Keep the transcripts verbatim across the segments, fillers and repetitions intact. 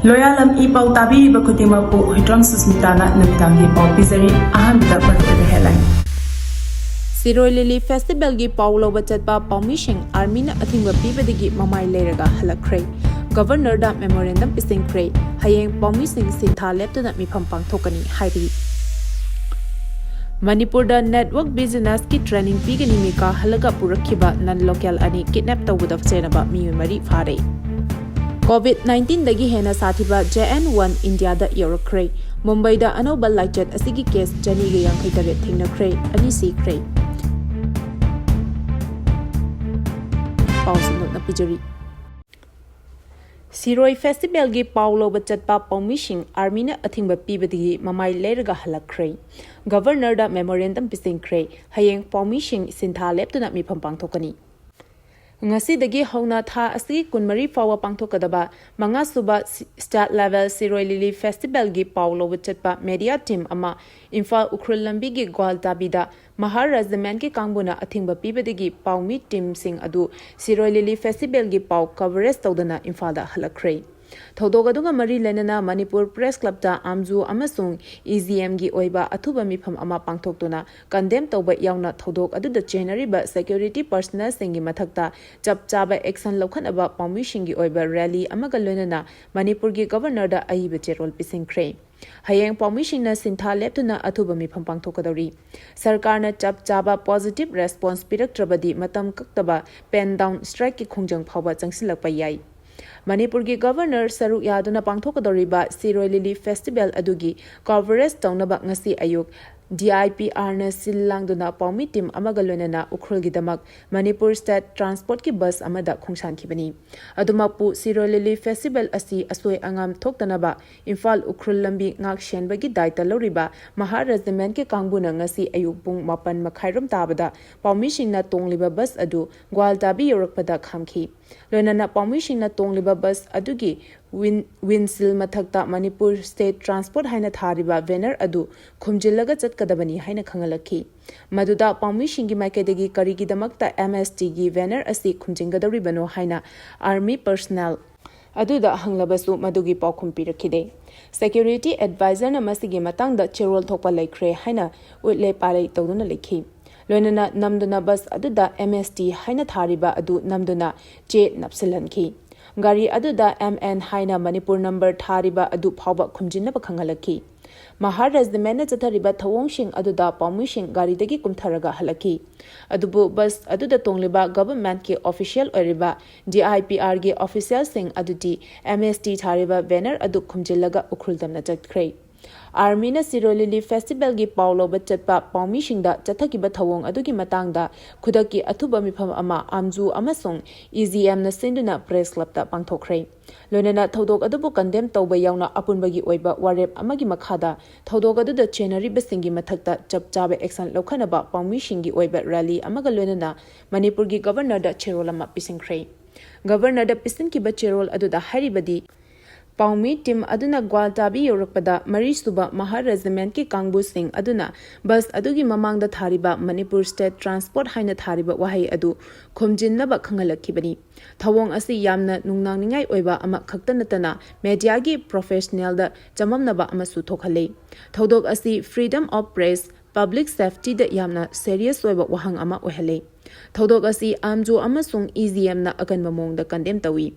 ꯂꯣꯌꯥꯂꯝ E ꯄꯥꯎ ꯇꯥꯕꯤꯔꯤꯕ ꯈꯨꯗꯤꯡꯃꯛꯄꯨ ꯍꯨꯏꯗ꯭ꯔꯣꯝ ꯁꯨꯁꯃꯤꯇꯥꯅ ꯅꯨꯃꯤꯗꯥꯡꯒꯤ ꯄꯥꯎ ꯄꯤꯖꯔꯤ꯫ ꯑꯍꯥꯟꯕꯗ ꯃꯔꯨꯑꯣꯏꯕ headline꯫ ꯁꯤꯔꯣꯏ ꯂꯤꯂꯤ ꯐꯦꯁꯇꯤꯚꯦꯜꯒꯤ ꯄꯥꯎ ꯂꯧꯕ ꯆꯠꯄ ꯄꯥꯎꯃꯤꯁꯤꯡ ꯑꯥꯔꯃꯤꯅ ꯑꯊꯤꯡꯕ ꯄꯤꯕꯗꯒꯤ ꯃꯃꯥꯏ ꯂꯩꯔꯒ ꯍꯜꯂꯛꯈ꯭ꯔꯦ꯫ ꯒꯕꯔꯅꯔꯗ ꯃꯦꯃꯣꯔꯦꯟꯗꯝ ꯄꯤꯁꯤꯟꯈ꯭ꯔꯦ꯫ ꯍꯌꯦꯡ ꯄꯥꯎꯃꯤꯁꯤꯡ ꯁꯤꯟꯊꯥ ꯂꯦꯞꯇꯅ ꯃꯤꯐꯝ ꯄꯥꯡꯊꯣꯛꯀꯅꯤ ꯍꯥꯏꯔꯤ꯫ ꯃꯅꯤꯄꯨꯔꯗ network businessꯀꯤ training ꯄꯤꯒꯅꯤ ꯃꯤꯀꯥ ꯍꯜꯂꯒ ꯄꯨꯔꯛꯈꯤꯕ non local ꯑꯅꯤ kidnap ꯇꯧꯕꯗ ꯆꯦꯟꯅꯕ ꯃꯤꯑꯣꯏ ꯃꯔꯤ ꯐꯥꯔꯦ꯫ COVID nineteenꯗꯒꯤ ꯍꯦꯟꯅ ꯁꯥꯊꯤꯕ JN one ꯏꯟꯗꯤꯌꯥꯗ ꯌꯧꯔꯛꯈ꯭ꯔꯦ꯫ ꯃꯨꯝꯕꯩꯗ ꯑꯅꯧꯕ ꯂꯥꯏꯆꯠ ꯑꯁꯤꯒꯤ case ꯆꯅꯤꯒ ꯌꯥꯡꯈꯩ ꯇꯔꯦꯠ ꯊꯦꯡꯅꯈ꯭ꯔꯦ, ꯑꯅꯤ ꯁꯤꯈ꯭ꯔꯦ꯫ ꯄꯥꯎ ꯁꯟꯗꯣꯛꯅ ꯄꯤꯖꯔꯤ꯫ ꯁꯤꯔꯣꯏ ꯐꯦꯁꯇꯤꯚꯦꯜꯒꯤ ꯄꯥꯎ ꯂꯧꯕ ꯆꯠꯄ ꯄꯥꯎꯃꯤꯁꯤꯡ ꯑꯥꯔꯃꯤꯅ ꯑꯊꯤꯡꯕ ꯄꯤꯕꯗꯒꯤ ꯃꯃꯥꯏ ꯂꯩꯔꯒ ꯍꯜꯂꯛꯈ꯭ꯔꯦ꯫ ꯒꯕꯔꯅꯔꯗ ꯃꯦꯃꯣꯔꯦꯟꯗꯝ ꯄꯤꯁꯤꯟꯈ꯭ꯔꯦ꯫ ꯍꯌꯦꯡ ꯄꯥꯎꯃꯤꯁꯤꯡ ꯁꯤꯟꯊꯥ ꯂꯦꯞꯇꯨꯅ ꯃꯤꯐꯝ ꯄꯥꯡꯊꯣꯛꯀꯅꯤ꯫ ꯉꯁꯤꯗꯒꯤ ꯍꯧꯅ ꯊꯥ ꯑꯁꯤꯒꯤ ꯀꯨꯟꯃꯔꯤ ꯐꯥꯎꯕ ꯄꯥꯡꯊꯣꯛꯀꯗꯕ ꯃꯉꯥꯁꯨꯕ ꯁ꯭ꯇꯦꯠ ꯂꯦꯚꯦꯜ ꯁꯤꯔꯣꯏ ꯂꯤꯂꯤ ꯐꯦꯁꯇꯤꯚꯦꯜꯒꯤ ꯄꯥꯎ ꯂꯧꯕ ꯆꯠꯄ ꯃꯦꯗꯤꯌꯥ ꯇꯤꯝ ꯑꯃ ꯏꯝꯐꯥꯜ ꯎꯈ꯭ꯔꯨꯜ ꯂꯝꯕꯤꯒꯤ ꯒ꯭ꯋꯥꯜꯇꯥꯕꯤꯗ ꯃꯍꯥ ꯔꯦꯖꯤꯃꯦꯟꯠꯀꯤ ꯀꯥꯡꯕꯨꯅ ꯑꯊꯤꯡꯕ ꯄꯤꯕꯗꯒꯤ ꯄꯥꯎꯃꯤ ꯇꯤꯝꯁꯤꯡ ꯑꯗꯨ ꯁꯤꯔꯣꯏ ꯂꯤꯂꯤ ꯐꯦꯁꯇꯤꯚꯦꯜꯒꯤ ꯄꯥꯎ ꯀꯚꯔꯦꯖ ꯇꯧꯗꯅ ꯏꯝꯐꯥꯜꯗ ꯍꯜꯂꯛꯈ꯭ꯔꯦ꯫ ꯊꯧꯗꯣꯛ ꯑꯗꯨꯒ ꯃꯔꯤ ꯂꯩꯅꯅ ꯃꯅꯤꯄꯨꯔ ꯄ꯭ꯔꯦꯁ ꯀ꯭ꯂꯕꯇ ꯑꯥꯝꯖꯨ ꯑꯃꯁꯨꯡ ꯏ ꯖꯤ ꯑꯦꯝꯒꯤ ꯑꯣꯏꯕ ꯑꯊꯨꯕ ꯃꯤꯐꯝ ꯑꯃ ꯄꯥꯡꯊꯣꯛꯇꯨꯅ ꯀꯟꯗꯦꯝ ꯇꯧꯕ ꯌꯥꯎꯅ ꯊꯧꯗꯣꯛ ꯑꯗꯨꯗ ꯆꯦꯟꯅꯔꯤꯕ ꯁꯦꯀ꯭ꯌꯨꯔꯤꯇꯤ ꯄꯔꯁꯅꯦꯜꯁꯤꯡꯒꯤ ꯃꯊꯛꯇ ꯆꯞ ꯆꯥꯕ ꯑꯦꯛꯁꯟ ꯂꯧꯈꯠꯅꯕ ꯄꯥꯎꯃꯤꯁꯤꯡꯒꯤ ꯑꯣꯏꯕ ꯔꯦꯂꯤ ꯑꯃꯒ ꯂꯣꯏꯅꯅ ꯃꯅꯤꯄꯨꯔꯒꯤ ꯒꯕꯔꯅꯔꯗ ꯑꯏꯕ ꯆꯦꯔꯣꯜ ꯄꯤꯁꯤꯟꯈ꯭ꯔꯦ꯫ ꯍꯌꯦꯡ ꯄꯥꯎꯃꯤꯁꯤꯡꯅ ꯁꯤꯟꯊꯥ ꯂꯦꯞꯇꯨꯅ ꯑꯊꯨꯕ ꯃꯤꯐꯝ ꯄꯥꯡꯊꯣꯛꯀꯗꯧꯔꯤ꯫ ꯁꯔꯀꯥꯔꯅ ꯆꯞ ꯆꯥꯕ positive response ꯄꯤꯔꯛꯇ꯭ꯔꯕꯗꯤ ꯃꯇꯝ ꯀꯛꯇꯕ pen down strikeꯀꯤ ꯈꯣꯡꯖꯪ ꯐꯥꯎꯕ ꯆꯪꯁꯤꯜꯂꯛꯄ ꯌꯥꯏ꯫ ꯃꯅꯤꯄꯨꯔꯒꯤ ꯒꯕꯔꯅꯔ ꯁꯔꯨꯛ ꯌꯥꯗꯨꯅ ꯄꯥꯡꯊꯣꯛꯀꯗꯧꯔꯤꯕ ꯁꯤꯔꯣꯏ ꯂꯤꯂꯤ ꯐꯦꯁꯇꯤꯚꯦꯜ ꯑꯗꯨꯒꯤ ꯀꯚꯔꯦꯖ ꯇꯧꯅꯕ ꯉꯁꯤ ꯑꯌꯨꯛ ꯗꯤ ꯑꯥꯏ ꯄꯤ ꯑꯥꯔꯅ ꯁꯤꯜ ꯂꯥꯡꯗꯨꯅ ꯄꯥꯎꯃꯤ ꯇꯤꯝ ꯑꯃꯒ ꯂꯣꯏꯅꯅ ꯎꯈ꯭ꯔꯨꯜꯒꯤꯗꯃꯛ ꯃꯅꯤꯄꯨꯔ ꯁ꯭ꯇꯦꯠ ꯇ꯭ꯔꯥꯟꯁꯄꯣꯔꯠꯀꯤ ꯕꯁ ꯑꯃꯗ ꯈꯣꯡꯁꯥꯟꯈꯤꯕꯅꯤ꯫ ꯑꯗꯨꯃꯛꯄꯨ ꯁꯤꯔꯣꯏ ꯂꯤꯂꯤ ꯐꯦꯁꯇꯤꯚꯦꯜ ꯑꯁꯤ ꯑꯁꯣꯏ ꯑꯉꯥꯝ ꯊꯣꯛꯇꯅꯕ ꯏꯝꯐꯥꯜ ꯎꯈ꯭ꯔꯨꯜ ꯂꯝꯕꯤ ꯉꯥꯛ ꯁꯦꯟꯕꯒꯤ ꯗꯥꯏꯇ ꯂꯧꯔꯤꯕ ꯃꯍꯥ ꯔꯦꯖꯤꯃꯦꯟꯠꯀꯤ ꯀꯥꯡꯕꯨꯅ ꯉꯁꯤ ꯑꯌꯨꯛ ꯄꯨꯡ ꯃꯥꯄꯟ ꯃꯈꯥꯏꯔꯣꯝ ꯇꯥꯕꯗ ꯄꯥꯎꯃꯤꯁꯤꯡꯅ ꯇꯣꯡꯂꯤꯕ ꯕꯁ ꯑꯗꯨ ꯒ꯭ꯋꯥꯜꯇꯥꯕꯤ ꯌꯧꯔꯛꯄꯗ ꯈꯥꯝꯈꯤ꯫ ꯂꯣꯏꯅꯅ ꯄꯥꯎꯃꯤꯁꯤꯡꯅ ꯇꯣꯡꯂꯤꯕ ꯕꯁ ꯑꯗꯨꯒꯤ ꯋꯤꯟ-, ꯋꯤꯟꯁꯤꯜ ꯃꯊꯛꯇ ꯃꯅꯤꯄꯨꯔ ꯁ꯭ꯇꯦꯠ ꯇ꯭ꯔꯥꯟꯁꯄꯣꯔꯠ ꯍꯥꯏꯅ ꯊꯥꯔꯤꯕ ꯕꯦꯅꯔ ꯑꯗꯨ ꯈꯨꯝꯖꯤꯜꯂꯒ ꯆꯠꯀꯗꯕꯅꯤ ꯍꯥꯏꯅ ꯈꯪꯍꯜꯂꯛꯈꯤ꯫ ꯃꯗꯨꯗ ꯄꯥꯎꯃꯤꯁꯤꯡꯒꯤ ꯃꯥꯏꯀꯩꯗꯒꯤ ꯀꯔꯤꯒꯤꯗꯃꯛꯇ ꯑꯦꯝ ꯑꯦꯁ ꯇꯤꯒꯤ ꯕꯦꯅꯔ ꯑꯁꯤ ꯈꯨꯝꯖꯤꯟꯒꯗꯧꯔꯤꯕꯅꯣ ꯍꯥꯏꯅ ꯑꯥꯔꯃꯤ ꯄꯔꯁꯅꯦꯜ ꯑꯗꯨꯗ ꯍꯪꯂꯕꯁꯨ ꯃꯗꯨꯒꯤ ꯄꯥꯎꯈꯨꯝ ꯄꯤꯔꯛꯈꯤꯗꯦ꯫ Security advisorꯅ ꯃꯁꯤꯒꯤ ꯃꯇꯥꯡꯗ ꯆꯦꯔꯣꯜ ꯊꯣꯛꯄ ꯂꯩꯈ꯭ꯔꯦ ꯍꯥꯏꯅ ꯎꯠꯂꯦ ꯄꯥꯔꯩ ꯇꯧꯗꯨꯅ ꯂꯩꯈꯤ꯫ ꯂꯣꯏꯅꯅ ꯅꯝꯗꯨꯅ ꯕꯁ ꯑꯗꯨꯗ M S T ꯍꯥꯏꯅ ꯊꯥꯔꯤꯕ ꯑꯗꯨ ꯅꯝꯗꯨꯅ ꯆꯦ ꯅꯞꯁꯤꯜꯍꯟꯈꯤ꯫ ꯒꯥꯔꯤ ꯑꯗꯨꯗ M N ꯍꯥꯏꯅ ꯃꯅꯤꯄꯨꯔ ꯅꯝꯕꯔ ꯊꯥꯔꯤꯕ ꯑꯗꯨ ꯐꯥꯎꯕ ꯈꯨꯝꯖꯤꯟꯅꯕ ꯈꯪꯍꯜꯂꯛꯈꯤ꯫ ꯃꯍꯥꯔ ꯔꯦꯖꯤꯃꯦꯟꯅ ꯆꯠꯊꯔꯤꯕ ꯊꯧꯑꯣꯡꯁꯤꯡ ꯑꯗꯨꯗ ꯄꯥꯎꯃꯤꯁꯤꯡ ꯒꯥꯔꯤꯗꯒꯤ ꯀꯨꯝꯊꯔꯒ ꯍꯜꯂꯛꯈꯤ꯫ ꯑꯗꯨꯕꯨ ꯕꯁ ꯑꯗꯨꯗ ꯇꯣꯡꯂꯤꯕ ꯒꯚꯔꯟꯃꯦꯟꯠꯀꯤ ꯑꯣꯐꯤꯁꯤꯌꯦꯜ ꯑꯣꯏꯔꯤꯕ D I P Rꯒꯤ ꯑꯣꯐꯤꯁꯤꯌꯦꯜꯁꯤꯡ ꯑꯗꯨꯗꯤ M S T ꯊꯥꯔꯤꯕ ꯕꯦꯅꯔ ꯑꯗꯨ ꯈꯨꯝꯖꯤꯜꯂꯒ ꯎꯈ꯭ꯔꯨꯜ ꯇꯝꯅ ꯆꯠꯈ꯭ꯔꯦ꯫ ꯑꯥꯔꯃꯤꯅ ꯁꯤꯔꯣꯏ ꯂꯤꯂꯤ ꯐꯦꯁꯇꯤꯚꯦꯜꯒꯤ ꯄꯥꯎ ꯂꯧꯕ ꯆꯠꯄ ꯄꯥꯎꯃꯤꯁꯤꯡꯗ ꯆꯠꯊꯈꯤꯕ ꯊꯧꯑꯣꯡ ꯑꯗꯨꯒꯤ ꯃꯇꯥꯡꯗ ꯈꯨꯗꯛꯀꯤ ꯑꯊꯨꯕ ꯃꯤꯐꯝ ꯑꯃ ꯑꯥꯝꯖꯨ ꯑꯃꯁꯨꯡ E G Mꯅ ꯁꯤꯟꯗꯨꯅ ꯄ꯭ꯔꯦꯁ ꯀ꯭ꯂꯕꯇ ꯄꯥꯡꯊꯣꯛꯈ꯭ꯔꯦ꯫ ꯂꯣꯏꯅꯅ ꯊꯧꯗꯣꯛ ꯑꯗꯨꯕꯨ ꯀꯟꯗꯦꯝ ꯇꯧꯕ ꯌꯥꯎꯅ ꯑꯄꯨꯟꯕꯒꯤ ꯑꯣꯏꯕ ꯋꯥꯔꯦꯞ ꯑꯃꯒꯤ ꯃꯈꯥꯗ ꯊꯧꯗꯣꯛ ꯑꯗꯨꯗ ꯆꯦꯟꯅꯔꯤꯕꯁꯤꯡꯒꯤ ꯃꯊꯛꯇ ꯆꯞ ꯆꯥꯕ ꯑꯦꯛꯁꯟ ꯂꯧꯈꯠꯅꯕ ꯄꯥꯎꯃꯤꯁꯤꯡꯒꯤ ꯑꯣꯏꯕ ꯔꯦꯂꯤ ꯑꯃꯒ ꯂꯣꯏꯅꯅ ꯃꯅꯤꯄꯨꯔꯒꯤ ꯒꯚꯔꯅꯔꯗ ꯆꯦꯔꯣꯜ ꯑꯃ ꯄꯤꯁꯤꯟꯈ꯭ꯔꯦ꯫ ꯒꯚꯔꯅꯔꯗ ꯄꯤꯁꯤꯟꯈꯤꯕ ꯆꯦꯔꯣꯜ ꯑꯗꯨꯗ ꯍꯥꯏꯔꯤꯕꯗꯤ, ꯄꯥꯎꯃꯤ ꯇꯤꯝ ꯑꯗꯨꯅ ꯒ꯭ꯋꯥꯜꯇꯥꯕꯤ ꯌꯧꯔꯛꯄꯗ ꯃꯔꯤꯁꯨꯕ ꯃꯍꯥꯔ ꯔꯦꯖꯤꯃꯦꯟꯠꯀꯤ ꯀꯥꯡꯕꯨꯁꯤꯡ ꯑꯗꯨꯅ ꯕꯁ ꯑꯗꯨꯒꯤ ꯃꯃꯥꯡꯗ ꯊꯥꯔꯤꯕ ꯃꯅꯤꯄꯨꯔ ꯁ꯭ꯇꯦꯠ ꯇ꯭ꯔꯥꯟꯁꯄꯣꯔꯠ ꯍꯥꯏꯅ ꯊꯥꯔꯤꯕ ꯋꯥꯍꯩ ꯑꯗꯨ ꯈꯨꯝꯖꯤꯟꯅꯕ ꯈꯪꯍꯜꯂꯛꯈꯤꯕꯅꯤ꯫ ꯊꯧꯑꯣꯡ ꯑꯁꯤ ꯌꯥꯝꯅ ꯅꯨꯡꯅꯥꯡꯅꯤꯡꯉꯥꯏ ꯑꯣꯏꯕ ꯑꯃꯈꯛꯇ ꯅꯠꯇꯅ ꯃꯦꯗꯤꯌꯥꯒꯤ ꯄ꯭ꯔꯣꯐꯦꯁꯅꯦꯜꯗ ꯆꯃꯝꯅꯕ ꯑꯃꯁꯨ ꯊꯣꯛꯍꯜꯂꯤ꯫ ꯊꯧꯗꯣꯛ ꯑꯁꯤ freedom of press, public safetyꯗ ꯌꯥꯝꯅ ꯁꯦꯔꯤꯌꯁ ꯑꯣꯏꯕ ꯋꯥꯍꯪ ꯑꯃ ꯑꯣꯏꯍꯜꯂꯤ꯫ ꯊꯧꯗꯣꯛ ꯑꯁꯤ ꯑꯥꯝꯖꯨ ꯑꯃꯁꯨꯡ E G Mꯅ ꯑꯀꯟꯕ ꯃꯑꯣꯡꯗ ꯀꯟꯗꯦꯝ ꯇꯧꯏ꯫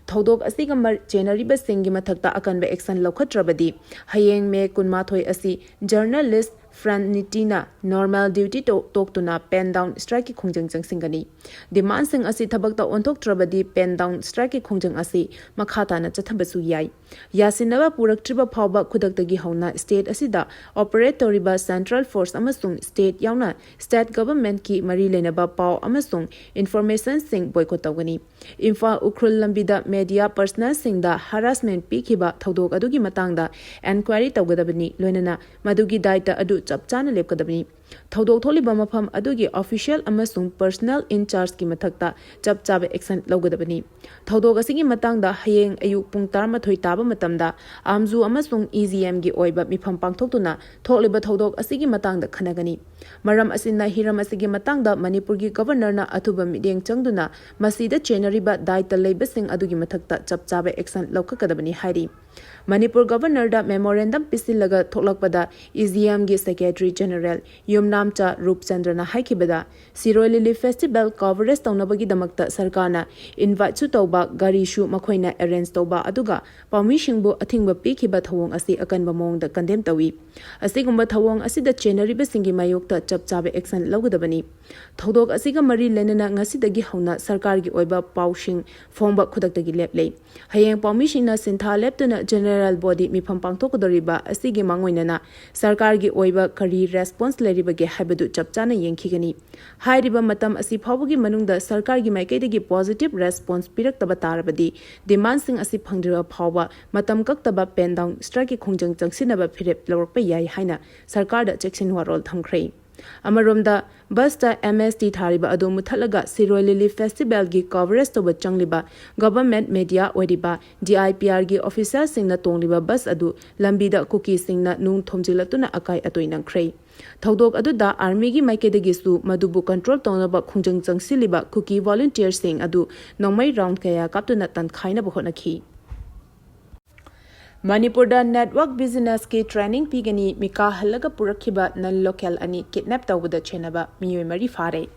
ꯊꯧꯗꯣꯛ ꯑꯁꯤꯒ ꯃꯔ-, ꯆꯦꯟꯅꯔꯤꯕꯁꯤꯡꯒꯤ ꯃꯊꯛꯇ ꯑꯀꯟꯕ ꯑꯦꯛꯁꯟ ꯂꯧꯈꯠꯇ꯭ꯔꯕꯗꯤ ꯍꯌꯦꯡ ꯃꯦ ꯀꯨꯟꯃꯥꯊꯣꯏ ꯑꯁꯤ ꯖꯔꯅꯦꯂꯤꯁ ꯐ꯭ꯔꯟꯇꯤꯅ ꯅꯣꯔꯃꯦꯜ ꯗ꯭ꯌꯨꯇꯤ ꯇꯣ-, ꯇꯣꯛꯇꯨꯅ pen down strikeꯀꯤ ꯈꯣꯡꯖꯪ ꯆꯪꯁꯤꯟꯒꯅꯤ꯫ ꯗꯤꯃꯥꯟꯁꯤꯡ ꯑꯁꯤ ꯊꯕꯛꯇ ꯑꯣꯟꯊꯣꯛꯇ꯭ꯔꯕꯗꯤ pen down strikeꯀꯤ ꯈꯣꯡꯖꯪ ꯑꯁꯤ ꯃꯈꯥ ꯇꯥꯅ ꯆꯠꯊꯕꯁꯨ ꯌꯥꯏ꯫ ꯌꯥꯁꯤꯟꯅꯕ ꯄꯨꯔꯛꯇ꯭ꯔꯤꯕ ꯐꯥꯎꯕ ꯈꯨꯗꯛꯇꯒꯤ ꯍꯧꯅ ꯁ꯭ꯇꯦꯠ ꯑꯁꯤꯗ ꯑꯣꯄꯔꯦꯠ ꯇꯧꯔꯤꯕ ꯁꯦꯟꯇ꯭ꯔꯦꯜ ꯐꯣꯔꯁ ꯑꯃꯁꯨꯡ ꯁ꯭ꯇꯦꯠ ꯌꯥꯎꯅ ꯁ꯭ꯇꯦꯠ ꯒꯚꯔꯟꯃꯦꯟꯠꯀꯤ ꯃꯔꯤ ꯂꯩꯅꯕ ꯄꯥꯎ ꯑꯃꯁꯨꯡ ꯏꯟꯐꯣꯔꯃꯦꯁꯟꯁꯤꯡ ꯕꯣꯏꯀꯣꯠ ꯇꯧꯒꯅꯤ꯫ ꯏꯝꯐꯥꯜ ꯎꯈ꯭ꯔꯨꯜ ꯂꯝꯕꯤꯗ ꯃꯦꯗꯤꯌꯥ ꯄꯔꯁꯅꯦꯜꯁꯤꯡꯗ ꯍꯔꯥꯁꯃꯦꯟꯠ ꯄꯤꯈꯤꯕ ꯊꯧꯗꯣꯛ ꯑꯗꯨꯒꯤ ꯃꯇꯥꯡꯗ ꯑꯦꯟꯀ꯭ꯋꯥꯏꯔꯤ ꯇꯧꯒꯗꯕꯅꯤ, ꯂꯣꯏꯅꯅ ꯃꯗꯨꯒꯤ ꯗꯥꯏꯇ ꯑꯗꯨ ꯆꯞ ꯆꯥꯅ ꯂꯦꯞꯀꯗꯕꯅꯤ꯫ ꯊꯧꯗꯣꯛ ꯊꯣꯛꯂꯤꯕ ꯃꯐꯝ ꯑꯗꯨꯒꯤ official ꯑꯃꯁꯨꯡ personal in chargeꯀꯤ ꯃꯊꯛꯇ ꯆꯞ ꯆꯥꯕ action ꯂꯧꯒꯗꯕꯅꯤ꯫ ꯊꯧꯗꯣꯛ ꯑꯁꯤꯒꯤ ꯃꯇꯥꯡꯗ ꯍꯌꯦꯡ ꯑꯌꯨꯛ ꯄꯨꯡ ꯇꯔꯥꯃꯥꯊꯣꯏ ꯇꯥꯕ ꯃꯇꯝꯗ ꯑꯥꯝꯖꯨ ꯑꯃꯁꯨꯡ EGMꯒꯤ ꯑꯣꯏꯕ ꯃꯤꯐꯝ ꯄꯥꯡꯊꯣꯛꯇꯨꯅ ꯊꯣꯛꯂꯤꯕ ꯊꯧꯗꯣꯛ ꯑꯁꯤꯒꯤ ꯃꯇꯥꯡꯗ ꯈꯟꯅꯒꯅꯤ꯫ ꯃꯔꯝ ꯑꯁꯤꯅ ꯍꯤꯔꯝ ꯑꯁꯤꯒꯤ ꯃꯇꯥꯡꯗ ꯃꯅꯤꯄꯨꯔꯒꯤ Governorꯅ ꯑꯊꯨꯕ ꯃꯤꯠꯌꯦꯡ ꯆꯪꯗꯨꯅ ꯃꯁꯤꯗ ꯆꯦꯟꯅꯔꯤꯕ ꯗꯥꯏꯇ ꯂꯩꯕꯁꯤꯡ ꯑꯗꯨꯒꯤ ꯃꯊꯛꯇ ꯆꯞ ꯆꯥꯕ action ꯂꯧꯈꯠꯀꯗꯕꯅꯤ ꯍꯥꯏꯔꯤ꯫ ꯃꯅꯤꯄꯨꯔ Governorꯗ memorandum ꯄꯤꯁꯤꯜꯂꯒ ꯊꯣꯛꯂꯛꯄꯗ EGMꯒꯤ Secretary General ꯌꯨꯝꯅꯥꯝꯆꯥ ꯔꯨꯞꯆꯟꯗ꯭ꯔꯅ ꯍꯥꯏꯈꯤꯕꯗ, ꯁꯤꯔꯣꯏ ꯂꯤꯂꯤ festival coverage ꯇꯧꯅꯕꯒꯤꯗꯃꯛꯇ ꯁꯔꯀꯥꯔꯅ inviteꯁꯨ ꯇꯧꯕ, ꯒꯥꯔꯤꯁꯨ ꯃꯈꯣꯏꯅ arrange ꯇꯧꯕ, ꯑꯗꯨꯒ ꯄꯥꯎꯃꯤꯁꯤꯡꯕꯨ ꯑꯊꯤꯡꯕ ꯄꯤꯈꯤꯕ ꯊꯧꯑꯣꯡ ꯑꯁꯤ ꯑꯀꯟꯕ ꯃꯑꯣꯡꯗ condemn ꯇꯧꯏ꯫ ꯑꯁꯤꯒꯨꯝꯕ ꯊꯧꯑꯣꯡ ꯑꯁꯤꯗ ꯆꯦꯟꯅꯔꯤꯕꯁꯤꯡꯒꯤ ꯃꯥꯌꯣꯛꯇ ꯆꯞ ꯆꯥꯕ action ꯂꯧꯒꯗꯕꯅꯤ꯫ ꯊꯧꯗꯣꯛ ꯑꯁꯤꯒ ꯃꯔꯤ ꯂꯩꯅꯅ ꯉꯁꯤꯗꯒꯤ ꯍꯧꯅ ꯁꯔꯀꯥꯔꯒꯤ ꯑꯣꯏꯕ ꯄꯥꯎꯁꯤꯡ ꯐꯣꯡꯕ ꯈꯨꯗꯛꯇꯒꯤ ꯂꯦꯞꯂꯦ꯫ ꯍꯌꯦꯡ ꯄꯥꯎꯃꯤꯁꯤꯡꯅ ꯁꯤꯟꯊꯥ ꯂꯦꯞꯇꯨꯅ General Body ꯃꯤꯐꯝ ꯄꯥꯡꯊꯣꯛꯀꯗꯧꯔꯤꯕ ꯑꯁꯤꯒꯤ ꯃꯥꯡꯑꯣꯏꯅꯅ ꯁꯔꯀꯥꯔꯒꯤ ꯑꯣꯏꯕ ꯀꯔꯤ response ꯂꯩꯔꯤꯕꯒꯦ ꯍꯥꯏꯕꯗꯨ ꯆꯞ ꯆꯥꯅ ꯌꯦꯡꯈꯤꯒꯅꯤ꯫ ꯍꯥꯏꯔꯤꯕ ꯃꯇꯝ ꯑꯁꯤ ꯐꯥꯎꯕꯒꯤ ꯃꯅꯨꯡꯗ ꯁꯔꯀꯥꯔꯒꯤ ꯃꯥꯏꯀꯩꯗꯒꯤ positive response ꯄꯤꯔꯛꯇꯕ ꯇꯥꯔꯕꯗꯤ demandꯁꯤꯡ ꯑꯁꯤ ꯐꯪꯗ꯭ꯔꯤꯕ ꯐꯥꯎꯕ ꯃꯇꯝ ꯀꯛꯇꯕ pen down strikeꯀꯤ ꯈꯣꯡꯖꯪ ꯆꯪꯁꯤꯟꯅꯕ ꯐꯤꯔꯦꯞ ꯂꯧꯔꯛꯄ ꯌꯥꯏ ꯍꯥꯏꯅ ꯁꯔꯀꯥꯔꯗ ꯆꯦꯛꯁꯤꯟ ꯋꯥꯔꯣꯜ ꯊꯝꯈ꯭ꯔꯦ꯫ ꯑꯃꯔꯣꯝꯗ, busꯇ MST ꯊꯥꯔꯤꯕ ꯑꯗꯨ ꯃꯨꯊꯠꯂꯒ ꯁꯤꯔꯣꯏ ꯂꯤꯂꯤ festivalꯒꯤ coverage ꯇꯧꯕ ꯆꯪꯂꯤꯕ government media ꯑꯣꯏꯔꯤꯕ DIPRꯒꯤ officerꯁꯤꯡꯅ ꯇꯣꯡꯂꯤꯕ bus ꯑꯗꯨ ꯂꯝꯕꯤꯗ ꯀꯨꯀꯤꯁꯤꯡꯅ ꯅꯨꯡ ꯊꯣꯝꯖꯤꯜꯂꯛꯇꯨꯅ ꯑꯀꯥꯏ ꯑꯇꯣꯏ ꯅꯪꯈ꯭ꯔꯦ꯫ ꯊꯧꯗꯣꯛ ꯑꯗꯨꯗ armyꯒꯤ ꯃꯥꯏꯀꯩꯗꯒꯤꯁꯨ ꯃꯗꯨꯕꯨ control ꯇꯧꯅꯕ ꯈꯣꯡꯖꯪ ꯆꯪꯁꯤꯜꯂꯤꯕ ꯀꯨꯀꯤ volunteerꯁꯤꯡ ꯑꯗꯨ ꯅꯣꯡꯃꯩ round ꯀꯌꯥ ꯀꯥꯞꯇꯨꯅ ꯇꯥꯟꯈꯥꯏꯅꯕ ꯍꯣꯠꯅꯈꯤ꯫ ꯃꯅꯤꯄꯨꯔꯗ network businessꯀꯤ training ꯄꯤꯒꯅꯤ, ꯃꯤꯀꯥ ꯍꯜꯂꯒ ꯄꯨꯔꯛꯈꯤꯕ non local ꯑꯅꯤ kidnap ꯇꯧꯕꯗ ꯆꯦꯟꯅꯕ ꯃꯤꯑꯣꯏ ꯃꯔꯤ ꯐꯥꯔꯦ꯫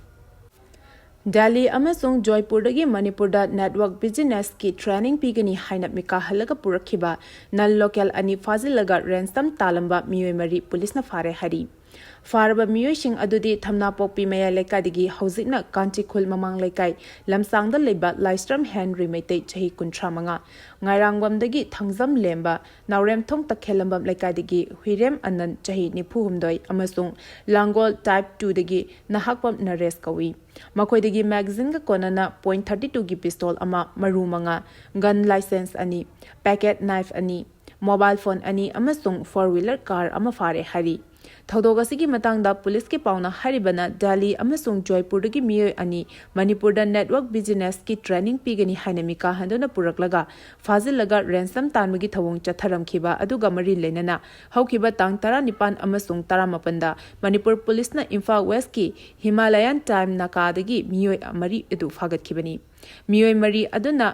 ꯗꯦꯜꯂꯤ ꯑꯃꯁꯨꯡ ꯖꯣꯏꯄꯨꯔꯗꯒꯤ ꯃꯅꯤꯄꯨꯔꯗ network businessꯀꯤ training ꯄꯤꯒꯅꯤ ꯍꯥꯏꯅ ꯃꯤꯀꯥ ꯍꯜꯂꯒ ꯄꯨꯔꯛꯈꯤꯕ non local ꯑꯅꯤ ꯐꯥꯖꯤꯜꯂꯒ ransom ꯇꯥꯜꯂꯝꯕ ꯃꯤꯑꯣꯏ ꯃꯔꯤ ꯄꯨꯂꯤꯁꯅ ꯐꯥꯔꯦ ꯍꯥꯏꯔꯤ꯫ ꯐꯥꯔꯕ ꯃꯤꯑꯣꯏꯁꯤꯡ ꯑꯗꯨꯗꯤ ꯊꯝꯅꯥꯄꯣꯛꯄꯤ ꯃꯌꯥꯏ ꯂꯩꯀꯥꯏꯗꯒꯤ ꯍꯧꯖꯤꯛꯅ ꯀꯥꯟꯆꯤꯈꯨꯜ ꯃꯃꯥꯡ ꯂꯩꯀꯥꯏ ꯂꯝꯁꯥꯡꯗ ꯂꯩꯕ ꯂꯥꯏꯁ꯭ꯔꯝ ꯍꯦꯟꯔꯤ ꯃꯩꯇꯩ, ꯆꯍꯤ ꯀꯨꯟꯊ꯭ꯔꯥ ꯃꯉꯥ, ꯉꯥꯏꯔꯥꯡꯕꯝꯗꯒꯤ ꯊꯥꯡꯖꯝ ꯂꯦꯝꯕ, ꯅꯥꯎꯔꯦꯝꯊꯣꯡ ꯇꯈꯦꯜꯂꯝꯕꯝ ꯂꯩꯀꯥꯏꯗꯒꯤ ꯍꯨꯏꯔꯦꯝ ꯑꯅꯟ, ꯆꯍꯤ ꯅꯤꯐꯨ ꯍꯨꯝꯗꯣꯏ, ꯑꯃꯁꯨꯡ ꯂꯥꯡꯒꯣꯜ type twoꯗꯒꯤ ꯅꯍꯥꯛꯄꯝ ꯅꯔꯦꯁ ꯀꯧꯏ꯫ ꯃꯈꯣꯏꯗꯒꯤ magazineꯒ ꯀꯣꯟꯅꯅ point thirty twoꯒꯤ pistol ꯑꯃ, ꯃꯔꯨ ꯃꯉꯥ, gun license ꯑꯅꯤ, pocket knife ꯑꯅꯤ, mobile phone ꯑꯅꯤ ꯑꯃꯁꯨꯡ four wheeler car ꯑꯃ ꯐꯥꯔꯦ ꯍꯥꯏꯔꯤ꯫ ꯊꯧꯗꯣꯛ ꯑꯁꯤꯒꯤ ꯃꯇꯥꯡꯗ ꯄꯨꯂꯤꯁꯀꯤ ꯄꯥꯎꯅ ꯍꯥꯏꯔꯤꯕꯅ, ꯗꯦꯜꯂꯤ ꯑꯃꯁꯨꯡ ꯖꯣꯏꯄꯨꯔꯗꯒꯤ ꯃꯤꯑꯣꯏ ꯑꯅꯤ ꯃꯅꯤꯄꯨꯔꯗ network businessꯀꯤ training ꯄꯤꯒꯅꯤ ꯍꯥꯏꯅ ꯃꯤꯀꯥ ꯍꯟꯗꯨꯅ ꯄꯨꯔꯛꯂꯒ ꯐꯥꯖꯤꯜꯂꯒ ransom ꯇꯥꯟꯕꯒꯤ ꯊꯧꯑꯣꯡ ꯆꯠꯊꯔꯝꯈꯤꯕ ꯑꯗꯨꯒ ꯃꯔꯤ ꯂꯩꯅꯅ ꯍꯧꯈꯤꯕ ꯇꯥꯡ ꯇꯔꯥꯅꯤꯄꯥꯟ ꯑꯃꯁꯨꯡ ꯇꯔꯥꯃꯥꯄꯟꯗ ꯃꯅꯤꯄꯨꯔ ꯄꯨꯂꯤꯁꯅ ꯏꯝꯐꯥꯜ ꯋꯦꯁꯀꯤ ꯍꯤꯃꯥꯂꯌꯟ ꯇꯥꯏꯝ ꯅꯥꯀꯥꯗꯒꯤ ꯃꯤꯑꯣꯏ ꯃꯔꯤ ꯑꯗꯨ ꯐꯥꯒꯠꯈꯤꯕꯅꯤ꯫ ꯃꯤꯑꯣꯏ ꯃꯔꯤ ꯑꯗꯨꯅ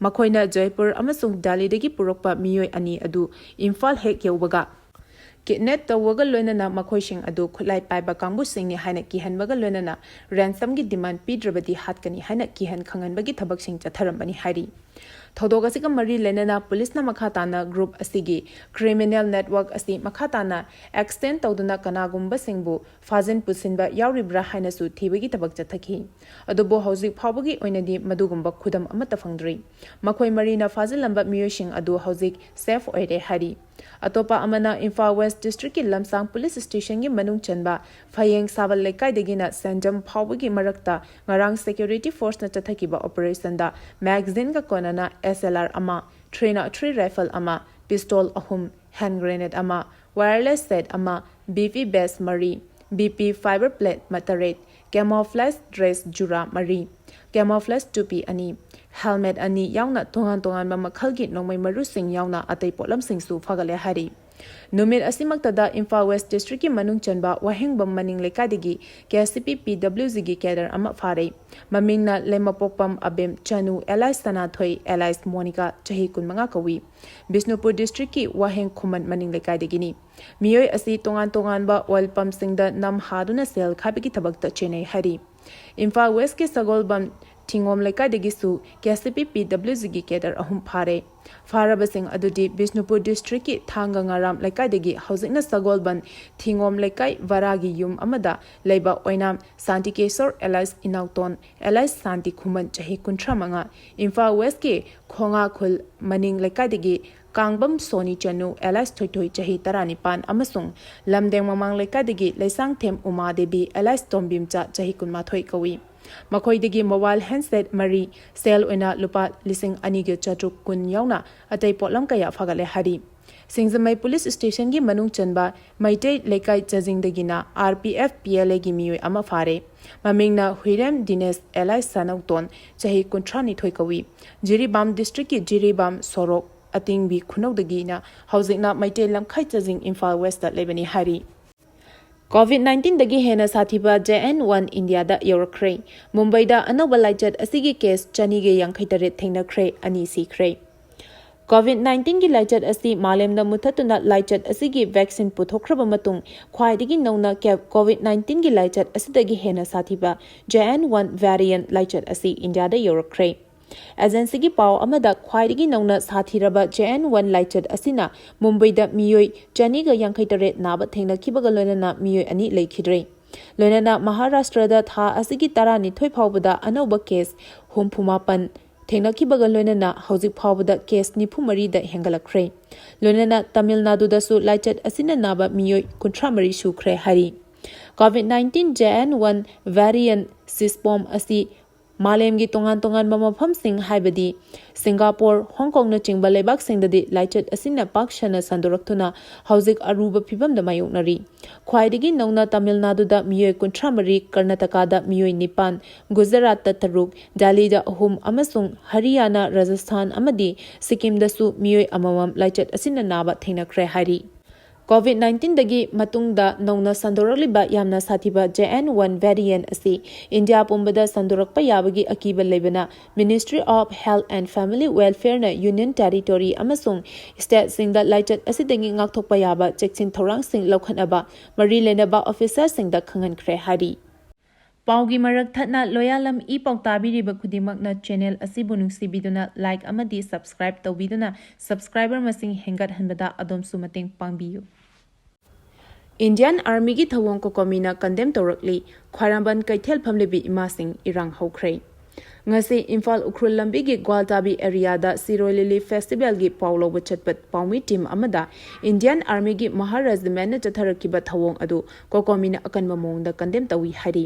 ꯃꯈꯣꯏꯅ ꯖꯣꯏꯄꯨꯔ ꯑꯃꯁꯨꯡ ꯗꯦꯜꯂꯤꯗꯒꯤ ꯄꯨꯔꯛꯄ ꯃꯤꯑꯣꯏ ꯑꯅꯤ ꯑꯗꯨ ꯏꯝꯐꯥꯜ ꯍꯦꯛ ꯌꯧꯕꯒ kidnap ꯇꯧꯕꯒ ꯂꯣꯏꯅꯅ ꯃꯈꯣꯏꯁꯤꯡ ꯑꯗꯨ ꯈꯨꯠꯂꯥꯏ ꯄꯥꯏꯕ ꯀꯥꯡꯕꯨꯁꯤꯡꯅꯤ ꯍꯥꯏꯅ ꯀꯤꯍꯟꯕꯒ ꯂꯣꯏꯅꯅ ransom ꯗꯤꯃꯥꯟ ꯄꯤꯗ꯭ꯔꯕꯗꯤ ꯍꯥꯠꯀꯅꯤ ꯍꯥꯏꯅ ꯀꯤꯍꯟ ꯈꯪꯍꯟꯕꯒꯤ ꯊꯕꯛꯁꯤꯡ ꯆꯠꯊꯔꯝꯕꯅꯤ ꯍꯥꯏꯔꯤ꯫ ꯊꯧꯗꯣꯛ ꯑꯁꯤꯒ ꯃꯔꯤ ꯂꯩꯅꯅ ꯄꯨꯂꯤꯁꯅ ꯃꯈꯥ ꯇꯥꯅ group ꯑꯁꯤꯒꯤ criminal network ꯑꯁꯤ ꯃꯈꯥ ꯇꯥꯅ extend ꯇꯧꯗꯨꯅ ꯀꯅꯥꯒꯨꯝꯕꯁꯤꯡꯕꯨ ꯐꯥꯖꯤꯟ ꯄꯨꯁꯤꯟꯕ ꯌꯥꯎꯔꯤꯕ꯭ꯔꯥ ꯍꯥꯏꯅꯁꯨ ꯊꯤꯕꯒꯤ ꯊꯕꯛ ꯆꯠꯊꯈꯤ꯫ ꯑꯗꯨꯕꯨ ꯍꯧꯖꯤꯛ ꯐꯥꯎꯕꯒꯤ ꯑꯣꯏꯅꯗꯤ ꯃꯗꯨꯒꯨꯝꯕ ꯈꯨꯗꯝ ꯑꯃꯠꯇ ꯐꯪꯗ꯭ꯔꯤ꯫ ꯃꯈꯣꯏ ꯃꯔꯤꯅ ꯐꯥꯖꯤꯜꯂꯝꯕ ꯃꯤꯑꯣꯏꯁꯤꯡ ꯑꯗꯨ ꯍꯧꯖꯤꯛ safe ꯑꯣꯏꯔꯦ ꯍꯥꯏꯔꯤ꯫ ꯑꯇꯣꯞꯄ ꯑꯃꯅ ꯏꯝꯐꯥꯜ ꯋꯦꯁ ꯗꯤꯁꯇ꯭ꯔꯤꯛꯀꯤ ꯂꯝꯁꯥꯡ ꯄꯨꯂꯤꯁ ꯁ꯭ꯇꯦꯁꯟꯒꯤ ꯃꯅꯨꯡ ꯆꯟꯕ ꯐꯌꯦꯡ ꯁꯥꯕꯜ ꯂꯩꯀꯥꯏꯗꯒꯤꯅ ꯁꯦꯟꯖꯝ ꯐꯥꯎꯕꯒꯤ ꯃꯔꯛꯇ ꯉꯔꯥꯡ security forceꯅ ꯆꯠꯊꯈꯤꯕ operationꯗ magazineꯒ ꯀꯣꯟꯅꯅ S L R ꯑꯃ, three not three rifle ꯑꯃ, pistol ꯑꯍꯨꯝ, hand grenade ꯑꯃ, wireless set ꯑꯃ, B P vest ꯃꯔꯤ, B P fiber plate ꯇꯔꯦꯠ, camouflage dress ꯖꯨꯔꯥ ꯃꯔꯤ, camouflage ꯇꯨꯄꯤ ꯑꯅꯤ, helmet ꯑꯅꯤ ꯌꯥꯎꯅ ꯇꯣꯉꯥꯟ ꯇꯣꯉꯥꯟꯕ ꯃꯈꯜꯒꯤ ꯅꯣꯡꯃꯩ ꯃꯔꯨꯁꯤꯡ ꯌꯥꯎꯅ ꯑꯇꯩ ꯄꯣꯠꯂꯝꯁꯤꯡꯁꯨ ꯐꯥꯒꯠꯂꯦ ꯍꯥꯏꯔꯤ꯫ ꯅꯨꯃꯤꯠ ꯑꯁꯤꯃꯛꯇꯗ ꯏꯝꯐꯥꯜ ꯋꯦꯁ ꯗꯤꯁꯇ꯭ꯔꯤꯛꯀꯤ ꯃꯅꯨꯡ ꯆꯟꯕ ꯋꯥꯍꯦꯡꯕꯝ ꯃꯅꯤꯡ ꯂꯩꯀꯥꯏꯗꯒꯤ K C P P W Gꯒꯤ cadre ꯑꯃ ꯐꯥꯔꯦ꯫ ꯃꯃꯤꯡꯅ ꯂꯩꯃꯄꯣꯛꯄꯝ ꯑꯕꯦꯝ ꯆꯅꯨ alias ꯁꯅꯥꯊꯣꯏ alias ꯃꯣꯅꯤꯀꯥ, ꯆꯍꯤ ꯀꯨꯟꯃꯉꯥ ꯀꯧꯏ꯫ ꯕꯤꯁꯅꯨꯄꯨꯔ ꯗꯤꯁꯇ꯭ꯔꯤꯛꯀꯤ ꯋꯥꯍꯦꯡ ꯈꯨꯃꯟ ꯃꯅꯤꯡ ꯂꯩꯀꯥꯏꯗꯒꯤꯅꯤ꯫ ꯃꯤꯑꯣꯏ ꯑꯁꯤ ꯇꯣꯉꯥꯟ ꯇꯣꯉꯥꯟꯕ oil pumpꯁꯤꯡꯗ ꯅꯝ ꯍꯥꯗꯨꯅ ꯁꯦꯜ ꯈꯥꯏꯕꯒꯤ ꯊꯕꯛꯇ ꯆꯦꯟꯅꯩ ꯍꯥꯏꯔꯤ꯫ ꯏꯝꯐꯥꯜ ꯋꯦꯁꯀꯤ ꯁꯒꯣꯜꯕꯟ ꯊꯤꯉꯣꯝ ꯂꯩꯀꯥꯏꯗꯒꯤꯁꯨ K C P P W Gꯒꯤ cadre ꯑꯍꯨꯝ ꯐꯥꯔꯦ꯫ ꯐꯥꯔꯕꯁꯤꯡ ꯑꯗꯨꯗꯤ ꯕꯤꯁꯅꯨꯄꯨꯔ ꯗꯤꯁꯇ꯭ꯔꯤꯛꯀꯤ ꯊꯥꯡꯒ ꯉꯥꯔꯥꯝ ꯂꯩꯀꯥꯏꯗꯒꯤ ꯍꯧꯖꯤꯛꯅ ꯁꯒꯣꯜꯕꯟ ꯊꯤꯉꯣꯝ ꯂꯩꯀꯥꯏ ꯚꯔꯥꯒꯤ ꯌꯨꯝ ꯑꯃꯗ ꯂꯩꯕ ꯑꯣꯏꯅꯥꯝ ꯁꯥꯟꯇꯤꯀꯦꯁꯣꯔ alias ꯏꯅꯥꯎꯇꯣꯟ alias ꯁꯥꯟꯇꯤ ꯈꯨꯃꯟ, ꯆꯍꯤ ꯀꯨꯟꯊ꯭ꯔꯥ ꯃꯉꯥ, ꯏꯝꯐꯥꯜ ꯋꯦꯁꯀꯤ ꯈꯣꯉꯥ ꯈꯨꯜ ꯃꯅꯤꯡ ꯂꯩꯀꯥꯏꯗꯒꯤ ꯀꯥꯡꯕꯝ ꯁꯣꯅꯤ ꯆꯅꯨ alias ꯊꯣꯏꯊꯣꯏ, ꯆꯍꯤ ꯇꯔꯥꯅꯤꯄꯥꯟ, ꯑꯃꯁꯨꯡ ꯂꯝꯗꯦꯡ ꯃꯃꯥꯡ ꯂꯩꯀꯥꯏꯗꯒꯤ ꯂꯩꯁꯥꯡꯊꯦꯝ ꯎꯃꯥ ꯗꯦꯕꯤ alias ꯇꯣꯝꯕꯤꯝꯆꯥ, ꯆꯍꯤ ꯀꯨꯟꯃꯥꯊꯣꯏ ꯀꯧꯏ꯫ ꯃꯈꯣꯏꯗꯒꯤ mobile handset ꯃꯔꯤ, ꯁꯦꯜ ꯑꯣꯏꯅ ꯂꯨꯄꯥ ꯂꯤꯁꯤꯡ ꯑꯅꯤꯒ ꯆꯥꯇ꯭ꯔꯨꯛ ꯀꯨꯟ ꯌꯥꯎꯅ ꯑꯇꯩ ꯄꯣꯠꯂꯝ ꯀꯌꯥ ꯐꯥꯒꯠꯂꯦ ꯍꯥꯏꯔꯤ꯫ ꯁꯤꯡꯖꯃꯩ ꯄꯨꯂꯤꯁ ꯁ꯭ꯇꯦꯁꯟꯒꯤ ꯃꯅꯨꯡ ꯆꯟꯕ ꯃꯩꯇꯩ ꯂꯩꯀꯥꯏ ꯆꯥꯖꯤꯡꯗꯒꯤꯅ R P F P L ꯑꯦꯒꯤ ꯃꯤꯑꯣꯏ ꯑꯃ ꯐꯥꯔꯦ꯫ ꯃꯃꯤꯡꯅ ꯍꯨꯏꯔꯦꯝ ꯗꯤꯅꯦꯁ ꯑꯦꯂꯥꯏꯁ ꯁꯅꯧꯇꯣꯟ, ꯆꯍꯤ ꯀꯨꯟꯊ꯭ꯔꯥ ꯅꯤꯊꯣꯏ ꯀꯧꯏ꯫ ꯖꯤꯔꯤꯕꯥꯝ ꯗꯤꯁꯇ꯭ꯔꯤꯛꯀꯤ ꯖꯤꯔꯤꯕꯥꯝ ꯁꯣꯔꯣꯛ ꯑꯇꯤꯡꯕꯤ ꯈꯨꯅꯧꯗꯒꯤꯅ ꯍꯧꯖꯤꯛꯅ ꯃꯩꯇꯩ ꯂꯝꯈꯥꯏ ꯆꯥꯖꯤꯡ ꯏꯝꯐꯥꯜ ꯋꯦꯁꯇ ꯂꯩꯕꯅꯤ ꯍꯥꯏꯔꯤ꯫ ꯀꯣꯚꯤꯗ ꯅꯥꯏꯟꯇꯤꯟꯗꯒꯤ ꯍꯦꯟꯅ ꯁꯥꯊꯤꯕ ꯖꯦ ꯑꯦꯟ ꯋꯥꯟ ꯏꯟꯗꯤꯌꯥꯗ ꯌꯧꯔꯛꯈ꯭ꯔꯦ꯫ ꯃꯨꯝꯕꯩꯗ ꯑꯅꯧꯕ ꯂꯥꯏꯆꯠ ꯑꯁꯤꯒꯤ ꯀꯦꯁ ꯆꯅꯤꯒ ꯌꯥꯡꯈꯩ ꯇꯔꯦꯠ ꯊꯦꯡꯅꯈ꯭ꯔꯦ, ꯑꯅꯤ ꯁꯤꯈ꯭ꯔꯦ꯫ ꯀꯣꯚꯤꯗ ꯅꯥꯏꯟꯇꯤꯟꯒꯤ ꯂꯥꯏꯆꯠ ꯑꯁꯤ ꯃꯥꯂꯦꯝꯗ ꯃꯨꯊꯠꯇꯨꯅ ꯂꯥꯏꯆꯠ ꯑꯁꯤꯒꯤ ꯚꯦꯛꯁꯤꯟ ꯄꯨꯊꯣꯛꯈ꯭ꯔꯕ ꯃꯇꯨꯡ ꯈ꯭ꯋꯥꯏꯗꯒꯤ ꯅꯧꯅ ꯀꯦ-, ꯀꯣꯚꯤꯗ ꯅꯥꯏꯟꯇꯤꯟꯒꯤ ꯂꯥꯏꯆꯠ ꯑꯁꯤꯗꯒꯤ ꯍꯦꯟꯅ ꯁꯥꯊꯤꯕ ꯖꯦ ꯑꯦꯟ ꯋꯥꯟ ꯚꯦꯔꯤꯌꯟ ꯂꯥꯏꯆꯠ ꯑꯁꯤ ꯏꯟꯗꯤꯌꯥꯗ ꯌꯧꯔꯛꯈ꯭ꯔꯦ꯫ ꯑꯦꯖꯦꯟꯁꯤꯒꯤ ꯄꯥꯎ ꯑꯃꯗ ꯈ꯭ꯋꯥꯏꯗꯒꯤ ꯅꯧꯅ ꯁꯥꯊꯤꯔꯕ ꯖꯦ ꯑꯦꯟ ꯋꯥꯟ ꯂꯥꯏꯆꯠ ꯑꯁꯤꯅ ꯃꯨꯝꯕꯩꯗ ꯃꯤꯑꯣꯏ ꯆꯅꯤꯒ ꯌꯥꯡꯈꯩ ꯇꯔꯦꯠ ꯅꯥꯕ ꯊꯦꯡꯅꯈꯤꯕꯒ ꯂꯣꯏꯅꯅ ꯃꯤꯑꯣꯏ ꯑꯅꯤ ꯂꯩꯈꯤꯗ꯭ꯔꯦ꯫ ꯂꯣꯏꯅꯅ ꯃꯍꯥꯔꯥꯁꯇ꯭ꯔꯗ ꯊꯥ ꯑꯁꯤꯒꯤ ꯇꯔꯥꯅꯤꯊꯣꯏ ꯐꯥꯎꯕꯗ ꯑꯅꯧꯕ ꯀꯦꯁ ꯍꯨꯝꯐꯨ ꯃꯥꯄꯟ ꯊꯦꯡꯅꯈꯤꯕꯒ ꯂꯣꯏꯅꯅ ꯍꯧꯖꯤꯛ ꯐꯥꯎꯕꯗ ꯀꯦꯁ ꯅꯤꯐꯨ ꯃꯔꯤꯗ ꯍꯦꯟꯒꯠꯂꯛꯈ꯭ꯔꯦ꯫ ꯂꯣꯏꯅꯅ ꯇꯥꯃꯤꯜ ꯅꯥꯗꯨꯗꯁꯨ ꯂꯥꯏꯆꯠ ꯑꯁꯤꯅ ꯅꯥꯕ ꯃꯤꯑꯣꯏ ꯀꯨꯟꯊ꯭ꯔꯥ ꯃꯔꯤ ꯁꯨꯈ꯭ꯔꯦ ꯍꯥꯏꯔꯤ꯫ Covid nineteen J N one variant ꯁꯤꯁꯄꯣꯝ ꯑꯁꯤ ꯃꯥꯂꯦꯝꯒꯤ ꯇꯣꯉꯥꯟ ꯇꯣꯉꯥꯟꯕ ꯃꯐꯝꯁꯤꯡ, ꯍꯥꯏꯕꯗꯤ ꯁꯤꯡꯒꯥꯄꯣꯔ, ꯍꯣꯡ ꯀꯣꯡꯅꯆꯤꯡꯕ ꯂꯩꯕꯥꯛꯁꯤꯡꯗꯗꯤ ꯂꯥꯏꯆꯠ ꯑꯁꯤꯅ ꯄꯥꯛ ꯁꯟꯅ ꯁꯟꯗꯣꯔꯛꯇꯨꯅ ꯍꯧꯖꯤꯛ ꯑꯔꯨꯕ ꯐꯤꯚꯝꯗ ꯃꯥꯌꯣꯛꯅꯔꯤ꯫ ꯈ꯭ꯋꯥꯏꯗꯒꯤ ꯅꯧꯅ ꯇꯥꯃꯤꯜ ꯅꯥꯗꯨꯗ ꯃꯤꯑꯣꯏ ꯀꯨꯟꯊ꯭ꯔꯥ ꯃꯔꯤ, ꯀꯔꯅꯥꯇꯀꯥꯗ ꯃꯤꯑꯣꯏ ꯅꯤꯄꯥꯟ, ꯒꯨꯖꯔꯥꯠꯇ ꯇꯔꯨꯛ, ꯗꯦꯜꯂꯤꯗ ꯑꯍꯨꯝ ꯑꯃꯁꯨꯡ ꯍꯔꯤꯌꯥꯅꯥ, ꯔꯥꯖꯁꯊꯥꯟ ꯑꯃꯗꯤ ꯁꯤꯛꯀꯤꯝꯗꯁꯨ ꯃꯤꯑꯣꯏ ꯑꯃꯃꯝ ꯂꯥꯏꯆꯠ ꯑꯁꯤꯅ ꯅꯥꯕ ꯊꯦꯡꯅꯈ꯭ꯔꯦ ꯍꯥꯏꯔꯤ꯫ ꯀꯣꯚꯤꯗ ꯅꯥꯏꯟꯇꯤꯟꯗꯒꯤ ꯃꯇꯨꯡꯗ ꯅꯧꯅ ꯁꯟꯗꯣꯔꯛꯂꯤꯕ ꯌꯥꯝꯅ ꯁꯥꯊꯤꯕ ꯖꯦ ꯑꯦꯟ ꯋꯥꯟ ꯚꯦꯔꯤꯌꯟ ꯑꯁꯤ ꯏꯟꯗꯤꯌꯥ ꯄꯨꯝꯕꯗ ꯁꯟꯗꯣꯔꯛꯄ ꯌꯥꯕꯒꯤ ꯑꯀꯤꯕ ꯂꯩꯕꯅ Ministry of Health and Family Welfare ꯅ Union Territory ꯑꯃꯁꯨꯡ ꯁ꯭ꯇꯦꯠꯁꯤꯡꯗ ꯂꯥꯏꯆꯠ ꯑꯁꯤꯗꯒꯤ ꯉꯥꯛꯊꯣꯛꯄ ꯌꯥꯕ ꯆꯦꯛꯁꯤꯟ ꯊꯧꯔꯥꯡꯁꯤꯡ ꯂꯧꯈꯠꯅꯕ ꯃꯔꯤ ꯂꯩꯅꯕ ꯑꯣꯐꯤꯁꯔꯁꯤꯡꯗ ꯈꯪꯍꯟꯈ꯭ꯔꯦ ꯍꯥꯏꯔꯤ꯫ ꯄꯥꯎꯒꯤ ꯃꯔꯛ ꯊꯠꯅ ꯂꯣꯌꯥꯂꯝ ꯏ ꯄꯥꯎ ꯇꯥꯕꯤꯔꯤꯕ ꯈꯨꯗꯤꯡꯃꯛꯅ ꯆꯦꯅꯦꯜ ꯑꯁꯤꯕꯨ ꯅꯨꯡꯁꯤꯕꯤꯗꯨꯅ ꯂꯥꯏꯛ ꯑꯃꯗꯤ ꯁꯕꯁꯀ꯭ꯔꯥꯏꯕ ꯇꯧꯕꯤꯗꯨꯅ ꯁꯕꯁꯀ꯭ꯔꯥꯏꯕꯔ ꯃꯁꯤꯡ ꯍꯦꯟꯒꯠꯍꯟꯕꯗ ꯑꯗꯣꯝꯁꯨ ꯃꯇꯦꯡ ꯄꯥꯡꯕꯤꯌꯨ꯫ ꯏꯟꯗꯤꯌꯥꯟ ꯑꯥꯔꯃꯤꯒꯤ ꯊꯧꯑꯣꯡ ꯀꯣꯀꯣꯃꯤꯅ ꯀꯟꯗꯦꯝ ꯇꯧꯔꯛꯂꯤ꯫ ꯈ꯭ꯋꯥꯏꯔꯝꯕꯟ ꯀꯩꯊꯦꯜ ꯐꯝꯂꯤꯕꯤ ꯏꯃꯥꯁꯤꯡ ꯏꯔꯥꯡ ꯍꯧꯈ꯭ꯔꯦ꯫ ꯉꯁꯤ ꯏꯝꯐꯥꯜ ꯎꯈ꯭ꯔꯨꯜ ꯂꯝꯕꯤꯒꯤ ꯒ꯭ꯋꯥꯜꯇꯥꯕꯤ ꯑꯦꯔꯤꯌꯥꯗ ꯁꯤꯔꯣꯏ ꯂꯤꯂꯤ ꯐꯦꯁꯇꯤꯚꯦꯜꯒꯤ ꯄꯥꯎ ꯂꯧꯕ ꯆꯠꯄ ꯄꯥꯎꯃꯤ ꯇꯤꯝ ꯑꯃꯗ ꯏꯟꯗꯤꯌꯥꯟ ꯑꯥꯔꯃꯤꯒꯤ ꯃꯍꯥ ꯔꯦꯖꯤꯃꯦꯟꯠꯅ ꯆꯠꯊꯔꯛꯈꯤꯕ ꯊꯧꯑꯣꯡ ꯑꯗꯨ ꯀꯣꯀꯣꯃꯤꯅ ꯑꯀꯟꯕ ꯃꯑꯣꯡꯗ ꯀꯟꯗꯦꯝ ꯇꯧꯏ ꯍꯥꯏꯔꯤ꯫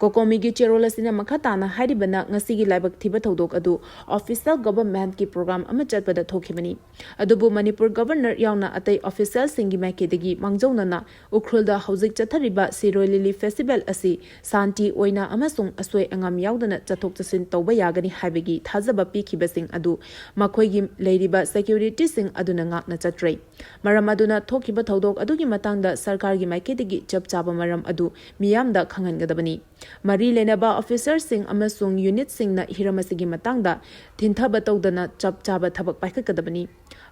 ꯀꯣꯀꯣꯃꯤꯒꯤ ꯆꯦꯔꯣꯜ ꯑꯁꯤꯅ ꯃꯈꯥ ꯇꯥꯅ ꯍꯥꯏꯔꯤꯕꯅ, ꯉꯁꯤꯒꯤ ꯂꯥꯏꯕꯛ ꯊꯤꯕ ꯊꯧꯗꯣꯛ ꯑꯗꯨ official government ꯀꯤ program ꯑꯃ ꯆꯠꯄꯗ ꯊꯣꯛꯈꯤꯕꯅꯤ꯫ ꯑꯗꯨꯕꯨ ꯃꯅꯤꯄꯨꯔ Governor ꯌꯥꯎꯅ ꯑꯇꯩ official ꯁꯤꯡꯒꯤ ꯃꯥꯏꯀꯩꯗꯒꯤ ꯃꯥꯡꯖꯧꯅꯅ ꯎꯈ꯭ꯔꯨꯜꯗ ꯍꯧꯖꯤꯛ ꯆꯠꯊꯔꯤꯕ ꯁꯤꯔꯣꯏ ꯂꯤꯂꯤ festival ꯑꯁꯤ ꯁꯥꯟꯇꯤ ꯑꯣꯏꯅ ꯑꯃꯁꯨꯡ ꯑꯁꯣꯏ ꯑꯉꯥꯝ ꯌꯥꯎꯗꯅ ꯆꯠꯊꯣꯛ ꯆꯠꯁꯤꯟ ꯇꯧꯕ ꯌꯥꯒꯅꯤ ꯍꯥꯏꯕꯒꯤ ꯊꯥꯖꯕ ꯄꯤꯈꯤꯕꯁꯤꯡ ꯑꯗꯨ ꯃꯈꯣꯏꯒꯤ ꯂꯩꯔꯤꯕ security ꯁꯤꯡ ꯑꯗꯨꯅ ꯉꯥꯛꯅ ꯆꯠꯇ꯭ꯔꯦ꯫ ꯃꯔꯝ ꯑꯗꯨꯅ ꯊꯣꯛꯈꯤꯕ ꯊꯧꯗꯣꯛ ꯑꯗꯨꯒꯤ ꯃꯇꯥꯡꯗ ꯁꯔꯀꯥꯔꯒꯤ ꯃꯥꯏꯀꯩꯗꯒꯤ ꯆꯞ ꯆꯥꯕ ꯃꯔꯝ ꯑꯗꯨ ꯃꯤꯌꯥꯝꯗ ꯈꯪꯍꯟꯒꯗꯕꯅꯤ꯫ ꯃꯔꯤ ꯂꯩꯅꯕ officer ꯁꯤꯡ ꯑꯃꯁꯨꯡ unit ꯁꯤꯡꯅ ꯍꯤꯔꯝ ꯑꯁꯤꯒꯤ ꯃꯇꯥꯡꯗ ꯊꯤꯟꯊꯕ ꯇꯧꯗꯅ ꯆꯞ ꯆꯥꯕ ꯊꯕꯛ ꯄꯥꯏꯈꯠꯀꯗꯕꯅꯤ꯫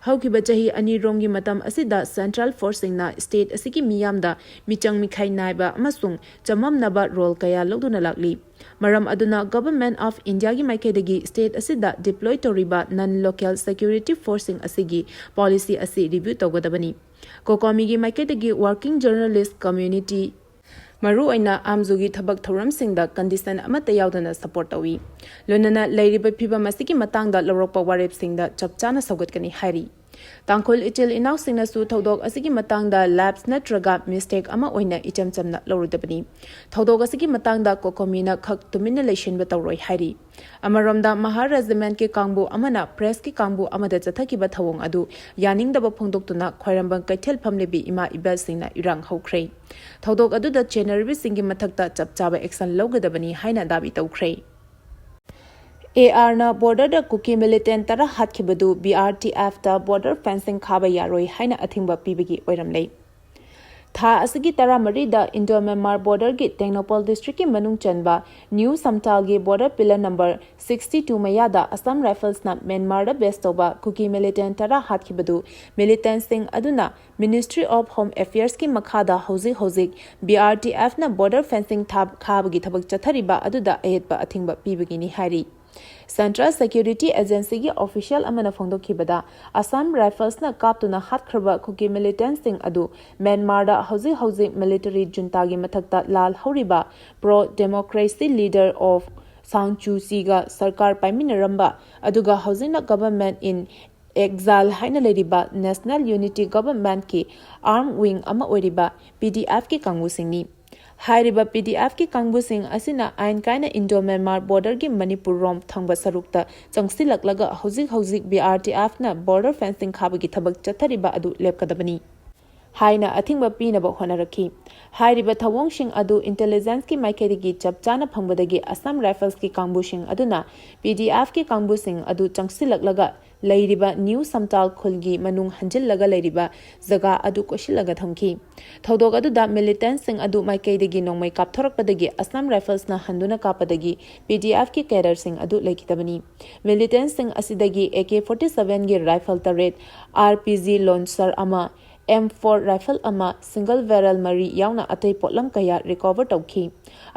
ꯍꯧꯈꯤꯕ ꯆꯍꯤ ꯑꯅꯤꯔꯣꯝꯒꯤ ꯃꯇꯝ ꯑꯁꯤꯗ central force ꯁꯤꯡꯅ state ꯑꯁꯤꯒꯤ ꯃꯤꯌꯥꯝꯗ ꯃꯤꯆꯪ ꯃꯤꯈꯥꯏ ꯅꯥꯏꯕ ꯑꯃꯁꯨꯡ ꯆꯃꯝꯅꯕ role ꯀꯌꯥ ꯂꯧꯗꯨꯅ ꯂꯥꯛꯂꯤ꯫ ꯃꯔꯝ ꯑꯗꯨꯅ Government of India ꯒꯤ ꯃꯥꯏꯀꯩꯗꯒꯤ state ꯑꯁꯤꯗ deploy ꯇꯧꯔꯤꯕ non local security force ꯁꯤꯡ ꯑꯁꯤꯒꯤ policy ꯑꯁꯤ review ꯇꯧꯒꯗꯕꯅꯤ꯫ ꯀꯣꯀꯣꯃꯤꯒꯤ ꯃꯥꯏꯀꯩꯗꯒꯤ working journalist community, ꯃꯔꯨꯑꯣꯏꯅ ꯑꯥꯝꯖꯨꯒꯤ ꯊꯕꯛ ꯊꯧꯔꯝꯁꯤꯡꯗ condition ꯑꯃꯠꯇ ꯌꯥꯎꯗꯅ support ꯇꯧꯏ꯫ ꯂꯣꯏꯅꯅ ꯂꯩꯔꯤꯕ ꯐꯤꯚꯝ ꯑꯁꯤꯒꯤ ꯃꯇꯥꯡꯗ ꯂꯧꯔꯛꯄ ꯋꯥꯔꯦꯞꯁꯤꯡꯗ ꯆꯞ ꯆꯥꯅ ꯁꯧꯒꯠꯀꯅꯤ ꯍꯥꯏꯔꯤ꯫ ꯇꯥꯡꯈꯨꯜ ꯏꯆꯤꯜ ꯏꯅꯥꯎꯁꯤꯡꯅꯁꯨ ꯊꯧꯗꯣꯛ ꯑꯁꯤꯒꯤ ꯃꯇꯥꯡꯗ lapse ꯅꯠꯇ꯭ꯔꯒ mistake ꯑꯃ ꯑꯣꯏꯅ ꯏꯆꯝ ꯆꯝꯅ ꯂꯧꯔꯣꯏꯗꯕꯅꯤ꯫ ꯊꯧꯗꯣꯛ ꯑꯁꯤꯒꯤ ꯃꯇꯥꯡꯗ ꯀꯣꯀꯣꯃꯤꯅ ꯈꯛ ꯇꯨꯃꯤꯟꯅ ꯂꯩꯁꯤꯟꯕ ꯇꯧꯔꯣꯏ ꯍꯥꯏꯔꯤ꯫ ꯑꯃꯔꯣꯝꯗ ꯃꯍꯥ regiment ꯀꯤ ꯀꯥꯡꯕꯨ ꯑꯃꯅ press ꯀꯤ ꯀꯥꯡꯕꯨ ꯑꯃꯗ ꯆꯠꯊꯈꯤꯕ ꯊꯧꯑꯣꯡ ꯑꯗꯨ ꯌꯥꯅꯤꯡꯗꯕ ꯐꯣꯡꯗꯣꯛꯇꯨꯅ ꯈ꯭ꯋꯥꯏꯔꯝꯕꯟ ꯀꯩꯊꯦꯜ ꯐꯝꯂꯤꯕꯤ ꯏꯃꯥ ꯏꯕꯦꯜꯁꯤꯡꯅ ꯏꯔꯥꯡ ꯍꯧꯈ꯭ꯔꯦ꯫ ꯊꯧꯗꯣꯛ ꯑꯗꯨꯗ ꯆꯦꯟꯅꯔꯤꯕꯁꯤꯡꯒꯤ ꯃꯊꯛꯇ ꯆꯞ ꯆꯥꯕ action ꯂꯧꯒꯗꯕꯅꯤ ꯍꯥꯏꯅ ꯗꯥꯕꯤ ꯇꯧꯈ꯭ꯔꯦ꯫ ꯑꯦ ꯑꯥꯔꯅ border ꯗ ꯀꯨꯀꯤ militant ꯇꯔꯥ ꯍꯥꯠꯈꯤꯕꯗꯨ B R T F ꯇ border fencing ꯈꯥꯕ ꯌꯥꯔꯣꯏ ꯍꯥꯏꯅ ꯑꯊꯤꯡꯕ ꯄꯤꯕꯒꯤ ꯑꯣꯏꯔꯝꯂꯦ꯫ ꯊꯥ ꯑꯁꯤꯒꯤ ꯇꯔꯥꯃꯔꯤꯗ Indo Myanmar border ꯒꯤ ꯇꯦꯡꯅꯧꯄꯜ district ꯀꯤ ꯃꯅꯨꯡ ꯆꯟꯕ New Samtal ꯒꯤ border pillar number sixty two ꯃꯌꯥꯗ Assam Rifles ꯅ Myanmar ꯗ base ꯇꯧꯕ ꯀꯨꯀꯤ militant ꯇꯔꯥ ꯍꯥꯠꯈꯤꯕꯗꯨ militant ꯁꯤꯡ ꯑꯗꯨꯅ Ministry of Home Affairs ꯀꯤ ꯃꯈꯥꯗ ꯍꯧꯖꯤꯛ ꯍꯧꯖꯤꯛ B R T F ꯅ border fencing ꯊꯥ-, ꯈꯥꯕꯒꯤ ꯊꯕꯛ ꯆꯠꯊꯔꯤꯕ ꯑꯗꯨꯗ ꯑꯌꯦꯠꯄ ꯑꯊꯤꯡꯕ ꯄꯤꯕꯒꯤꯅꯤ ꯍꯥꯏꯔꯤ꯫ Central Security Agency ꯒꯤ official ꯑꯃꯅ ꯐꯣꯡꯗꯣꯛꯈꯤꯕꯗ, Assam Rifles ꯅ ꯀꯥꯞꯇꯨꯅ ꯍꯥꯠꯈ꯭ꯔꯕ ꯀꯨꯀꯤ militant ꯁꯤꯡ ꯑꯗꯨ Myanmar ꯗ ꯍꯧꯖꯤꯛ ꯍꯧꯖꯤꯛ military junta ꯒꯤ ꯃꯊꯛꯇ ꯂꯥꯜ ꯍꯧꯔꯤꯕ pro democracy leader of San Suu Kyi ꯒ ꯁꯔꯀꯥꯔ ꯄꯥꯏꯃꯤꯟꯅꯔꯝꯕ, ꯑꯗꯨꯒ ꯍꯧꯖꯤꯛꯅ government in exile ꯍꯥꯏꯅ ꯂꯩꯔꯤꯕ National Unity Government ꯀꯤ arm wing ꯑꯃ ꯑꯣꯏꯔꯤꯕ P D F ꯀꯤ ꯀꯥꯡꯕꯨꯁꯤꯡꯅꯤ꯫ ꯍꯥꯏꯔꯤꯕ ꯄꯤ ꯗꯤ ꯑꯦꯐꯀꯤ ꯀꯥꯡꯕꯨꯁꯤꯡ ꯑꯁꯤꯅ ꯑꯥꯏꯟ ꯀꯥꯏꯅ ꯏꯟꯗꯣ ꯃ꯭ꯌꯥꯟꯃꯥꯔ ꯕꯣꯔꯗꯔꯒꯤ ꯃꯅꯤꯄꯨꯔ ꯔꯣꯝ ꯊꯪꯕ ꯁꯔꯨꯛꯇ ꯆꯪꯁꯤꯜꯂꯛꯂꯒ ꯍꯧꯖꯤꯛ ꯍꯧꯖꯤꯛ ꯕꯤ ꯑꯥꯔ ꯇꯤ ꯑꯦꯐꯅ ꯕꯣꯔꯗꯔ ꯐꯦꯟꯁꯤꯡ ꯈꯥꯕꯒꯤ ꯊꯕꯛ ꯆꯠꯊꯔꯤꯕ ꯑꯗꯨ ꯂꯦꯞꯀꯗꯕꯅꯤ ꯍꯥꯏꯅ ꯑꯊꯤꯡꯕ ꯄꯤꯅꯕ ꯍꯣꯠꯅꯔꯛꯈꯤ꯫ ꯍꯥꯏꯔꯤꯕ ꯊꯧꯑꯣꯡꯁꯤꯡ ꯑꯗꯨ ꯏꯟꯇꯦꯂꯤꯖꯦꯟꯁꯀꯤ ꯃꯥꯏꯀꯩꯗꯒꯤ ꯆꯞ ꯆꯥꯅ ꯐꯪꯕꯗꯒꯤ ꯑꯁꯥꯝ ꯔꯥꯏꯐꯜꯁꯀꯤ ꯀꯥꯡꯕꯨꯁꯤꯡ ꯑꯗꯨꯅ ꯄꯤ ꯗꯤ ꯑꯦꯐꯀꯤ ꯀꯥꯡꯕꯨꯁꯤꯡ ꯑꯗꯨ ꯆꯪꯁꯤꯜꯂꯛꯂꯒ ꯂꯩꯔꯤꯕ ꯅ꯭ꯌꯨ ꯁꯝꯇꯥꯜ ꯈꯨꯜꯒꯤ ꯃꯅꯨꯡ ꯍꯟꯖꯤꯜꯂꯒ ꯂꯩꯔꯤꯕ ꯖꯒꯥ ꯑꯗꯨ ꯀꯣꯏꯁꯤꯜꯂꯒ ꯊꯝꯈꯤ꯫ ꯊꯧꯗꯣꯛ ꯑꯗꯨꯗ ꯃꯤꯂꯤꯇꯦꯟꯠꯁꯤꯡ ꯑꯗꯨ ꯃꯥꯏꯀꯩꯗꯒꯤ ꯅꯣꯡꯃꯩ ꯀꯥꯞꯊꯣꯔꯛꯄꯗꯒꯤ ꯑꯁꯥꯝ ꯔꯥꯏꯐꯜꯁꯅ ꯍꯟꯗꯨꯅ ꯀꯥꯞꯄꯗꯒꯤ ꯄꯤ ꯗꯤ ꯑꯦꯐꯀꯤ ꯀꯦꯗꯔꯁꯤꯡ ꯑꯗꯨ ꯂꯩꯈꯤꯗꯕꯅꯤ꯫ ꯃꯤꯂꯤꯇꯦꯟꯠꯁꯤꯡ ꯑꯁꯤꯗꯒꯤ ꯑꯦ ꯀꯦ ꯐꯣꯔꯇꯤ ꯁꯚꯦꯟꯒꯤ ꯔꯥꯏꯐꯜ ꯇꯔꯦꯠ, ꯑꯥꯔ ꯄꯤ ꯖꯤ ꯂꯣꯟꯁꯔ ꯑꯃ, ꯑꯦꯝ ꯐꯣꯔ ꯔꯥꯏꯐꯜ ꯑꯃ, ꯁꯤꯡꯒꯜ ꯕꯦꯔꯦꯜ ꯃꯔꯤ ꯌꯥꯎꯅ ꯑꯇꯩ ꯄꯣꯠꯂꯝ ꯀꯌꯥ ꯔꯤꯀꯣꯚꯔ ꯇꯧꯈꯤ꯫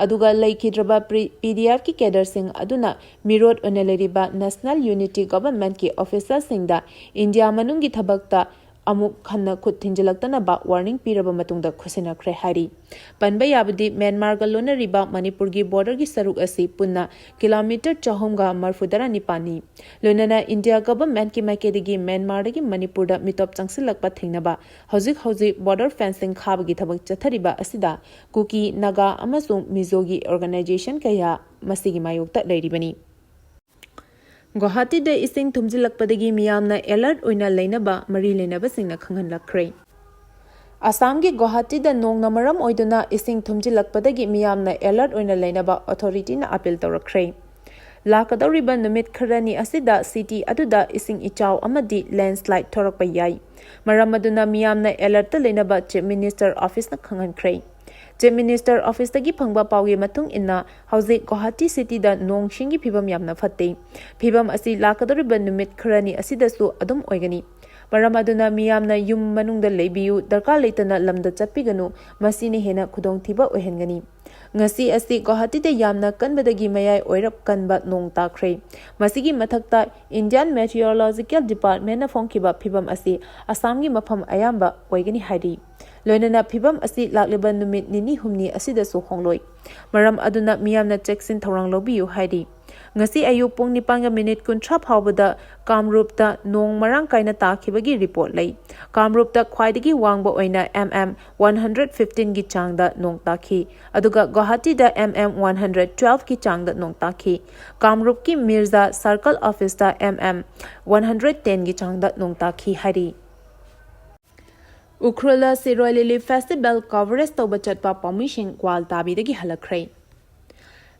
ꯑꯗꯨꯒ ꯂꯩꯈꯤꯗ꯭ꯔꯕ ꯄꯤ ꯗꯤ ꯑꯦꯐꯀꯤ ꯀꯦꯗꯔꯁꯤꯡ ꯑꯗꯨꯅ ꯃꯤꯔꯣꯠ ꯑꯣꯏꯅ ꯂꯩꯔꯤꯕ ꯅꯦꯁꯅꯦꯜ ꯌꯨꯅꯤꯇꯤ ꯒꯚꯔꯟꯃꯦꯟꯠꯀꯤ ꯑꯣꯐꯤꯁꯔꯁꯤꯡꯗ ꯏꯟꯗꯤꯌꯥ ꯃꯅꯨꯡꯒꯤ ꯊꯕꯛꯇ ꯑꯃꯨꯛ ꯍꯟꯅ ꯈꯨꯠ ꯊꯤꯟꯖꯤꯜꯂꯛꯇꯅꯕ ꯋꯥꯔꯅꯤꯡ ꯄꯤꯔꯕ ꯃꯇꯨꯡꯗ ꯈꯨꯠꯁꯤꯟꯅꯈ꯭ꯔꯦ ꯍꯥꯏꯔꯤ꯫ ꯄꯟꯕ ꯌꯥꯕꯗꯤ, ꯃ꯭ꯌꯥꯟꯃꯥꯔꯒ ꯂꯣꯟꯅꯔꯤꯕ ꯃꯅꯤꯄꯨꯔꯒꯤ ꯕꯣꯔꯗꯔꯒꯤ ꯁꯔꯨꯛ ꯑꯁꯤ ꯄꯨꯟꯅ ꯀꯤꯂꯣꯃꯤꯇꯔ ꯆꯍꯨꯝꯒ ꯃꯔꯐꯨꯇꯔꯥ ꯅꯤꯄꯥꯟꯅꯤ꯫ ꯂꯣꯏꯅꯅ ꯏꯟꯗꯤꯌꯥ ꯒꯚꯔꯟꯃꯦꯟꯠꯀꯤ ꯃꯥꯏꯀꯩꯗꯒꯤ ꯃ꯭ꯌꯥꯟꯃꯥꯔꯗꯒꯤ ꯃꯅꯤꯄꯨꯔꯗ ꯃꯤꯇꯣꯞ ꯆꯪꯁꯤꯜꯂꯛꯄ ꯊꯤꯡꯅꯕ ꯍꯧꯖꯤꯛ ꯍꯧꯖꯤꯛ ꯕꯣꯔꯗꯔ ꯐꯦꯟꯁꯤꯡ ꯈꯥꯕꯒꯤ ꯊꯕꯛ ꯆꯠꯊꯔꯤꯕ ꯑꯁꯤꯗ ꯀꯨꯀꯤ, ꯅꯥꯒꯥ ꯑꯃꯁꯨꯡ ꯃꯤꯖꯣꯒꯤ ꯑꯣꯔꯒꯅꯥꯏꯖꯦꯁꯟ ꯀꯌꯥ ꯃꯁꯤꯒꯤ ꯃꯥꯌꯣꯛꯇ ꯂꯩꯔꯤꯕꯅꯤ꯫ ꯒꯨꯋꯥꯍꯥꯇꯤꯗ ꯏꯁꯤꯡ ꯊꯨꯝꯖꯤꯜꯂꯛꯄꯗꯒꯤ ꯃꯤꯌꯥꯝꯅ ꯑꯦꯂꯔꯠ ꯑꯣꯏꯅ ꯂꯩꯅꯕ ꯃꯔꯤ ꯂꯩꯅꯕꯁꯤꯡꯅ ꯈꯪꯍꯜꯂꯛꯈ꯭ꯔꯦ꯫ ꯑꯁꯥꯝꯒꯤ ꯒꯨꯋꯥꯍꯥꯇꯤꯗ ꯅꯣꯡꯅ ꯃꯔꯝ ꯑꯣꯏꯗꯨꯅ ꯏꯁꯤꯡ ꯊꯨꯝꯖꯤꯜꯂꯛꯄꯗꯒꯤ ꯃꯤꯌꯥꯝꯅ ꯑꯦꯂꯔꯠ ꯑꯣꯏꯅ ꯂꯩꯅꯕ ꯑꯣꯊꯣꯔꯤꯇꯤꯅ ꯑꯥꯄꯤꯜ ꯇꯧꯔꯛꯈ꯭ꯔꯦ꯫ ꯂꯥꯛꯀꯗꯧꯔꯤꯕ ꯅꯨꯃꯤꯠ ꯈꯔꯅꯤ ꯑꯁꯤꯗ ꯁꯤꯇꯤ ꯑꯗꯨꯗ ꯏꯁꯤꯡ ꯏꯆꯥꯎ ꯑꯃꯗꯤ ꯂꯦꯟꯁꯂꯥꯏꯗ ꯊꯣꯔꯛꯄ ꯌꯥꯏ꯫ ꯃꯔꯝ ꯑꯗꯨꯅ ꯃꯤꯌꯥꯝꯅ ꯑꯦꯂꯔꯠꯇ ꯂꯩꯅꯕ ꯆꯤꯐ ꯃꯤꯅꯤꯁꯇꯔ ꯑꯣꯐꯤꯁꯅ ꯈꯪꯍꯟꯈ꯭ꯔꯦ꯫ ꯆꯤꯐ ꯃꯤꯅꯤꯁꯇꯔ ꯑꯣꯐꯤꯁꯇꯒꯤ ꯐꯪꯕ ꯄꯥꯎꯒꯤ ꯃꯇꯨꯡ ꯏꯟꯅ, ꯍꯧꯖꯤꯛ ꯒꯨꯋꯥꯍꯥꯇꯤ ꯁꯤꯇꯤꯗ ꯅꯣꯡ ꯁꯤꯡꯒꯤ ꯐꯤꯕꯝ ꯌꯥꯝꯅ ꯐꯠꯇꯦ꯫ ꯐꯤꯕꯝ ꯑꯁꯤ ꯂꯥꯛꯀꯗꯧꯔꯤꯕ ꯅꯨꯃꯤꯠ ꯈꯔꯅꯤ ꯑꯁꯤꯗꯁꯨ ꯑꯗꯨꯝ ꯑꯣꯏꯒꯅꯤ꯫ ꯃꯔꯝ ꯑꯗꯨꯅ ꯃꯤꯌꯥꯝꯅ ꯌꯨꯝ ꯃꯅꯨꯡꯗ ꯂꯩꯕꯤꯌꯨ, ꯗꯔꯀꯥꯔ ꯂꯩꯇꯅ ꯂꯝꯗ ꯆꯠꯄꯤꯒꯅꯨ, ꯃꯁꯤꯅ ꯍꯦꯟꯅ ꯈꯨꯗꯣꯡꯊꯤꯕ ꯑꯣꯏꯍꯟꯒꯅꯤ꯫ ꯉꯁꯤ ꯑꯁꯤ ꯒꯨꯋꯥꯍꯥꯇꯤꯗ ꯌꯥꯝꯅ ꯀꯟꯕꯗꯒꯤ ꯃꯌꯥꯏ ꯑꯣꯏꯔꯞ ꯀꯟꯕ ꯅꯣꯡ ꯇꯥꯈ꯭ꯔꯦ꯫ ꯃꯁꯤꯒꯤ ꯃꯊꯛꯇ, ꯏꯟꯗꯤꯌꯥꯟ ꯃꯦꯇꯤꯑꯣꯔꯣꯂꯣꯖꯤꯀꯦꯜ ꯗꯤꯄꯥꯔꯠꯃꯦꯟꯠꯅ ꯐꯣꯡꯈꯤꯕ ꯐꯤꯕꯝ ꯑꯁꯤ ꯑꯁꯥꯝꯒꯤ ꯃꯐꯝ ꯑꯌꯥꯝꯕ ꯑꯣꯏꯒꯅꯤ ꯍꯥꯏꯔꯤ꯫ ꯂꯣꯏꯅꯅ ꯐꯤꯕꯝ ꯑꯁꯤ ꯂꯥꯛꯂꯤꯕ ꯅꯨꯃꯤꯠ ꯅꯤꯅꯤ ꯍꯨꯝꯅꯤ ꯑꯁꯤꯗꯁꯨ ꯍꯣꯡꯂꯣꯏ꯫ ꯃꯔꯝ ꯑꯗꯨꯅ ꯃꯤꯌꯥꯝꯅ ꯆꯦꯛꯁꯤꯟ ꯊꯧꯔꯥꯡ ꯂꯧꯕꯤꯌꯨ ꯍꯥꯏꯔꯤ꯫ ꯉꯁꯤ ꯑꯌꯨꯛ ꯄꯨꯡ ꯅꯤꯄꯥꯟꯒ ꯃꯤꯅꯤꯠ ꯀꯨꯟꯊ꯭ꯔꯥ ꯐꯥꯎꯕꯗ ꯀꯥꯝꯔꯨꯞꯇ ꯅꯣꯡ ꯃꯔꯥꯡ ꯀꯥꯏꯅ ꯇꯥꯈꯤꯕꯒꯤ ꯔꯤꯄꯣꯔꯠ ꯂꯩ꯫ ꯀꯥꯝꯔꯨꯞꯇ ꯈ꯭ꯋꯥꯏꯗꯒꯤ ꯋꯥꯡꯕ ꯑꯣꯏꯅ ꯑꯦꯝ ꯑꯦꯝ ꯋꯥꯟ ꯍꯟꯗ꯭ꯔꯦꯠ ꯐꯤꯐꯇꯤꯟꯒꯤ ꯆꯥꯡꯗ ꯅꯣꯡ ꯇꯥꯈꯤ, ꯑꯗꯨꯒ ꯒꯨꯋꯥꯍꯥꯇꯤꯗ ꯑꯦꯝ ꯑꯦꯝ ꯋꯥꯟ ꯍꯟꯗ꯭ꯔꯦꯠ ꯇꯨꯋꯦꯜꯐꯀꯤ ꯆꯥꯡꯗ ꯅꯣꯡ ꯇꯥꯈꯤ꯫ ꯀꯥꯝꯔꯨꯞꯀꯤ ꯃꯤꯔꯖꯥ ꯁꯔꯀꯜ ꯑꯣꯐꯤꯁꯇ ꯑꯦꯝ ꯑꯦꯝ ꯋꯥꯟ ꯍꯟꯗ꯭ꯔꯦꯠ ꯇꯦꯟꯒꯤ ꯆꯥꯡꯗ ꯅꯣꯡ ꯇꯥꯈꯤ ꯍꯥꯏꯔꯤ꯫ ꯎꯈ꯭ꯔꯨꯜꯗ ꯁꯤꯔꯣꯏ ꯂꯤꯂꯤ ꯐꯦꯁꯇꯤꯚꯦꯜ ꯀꯣꯚꯔꯦꯖ ꯇꯧꯕ ꯆꯠꯄ ꯄꯥꯎꯃꯤꯁꯤꯡ ꯒ꯭ꯋꯥꯜꯇꯥꯕꯤꯗꯒꯤ ꯍꯜꯂꯛꯈ꯭ꯔꯦ꯫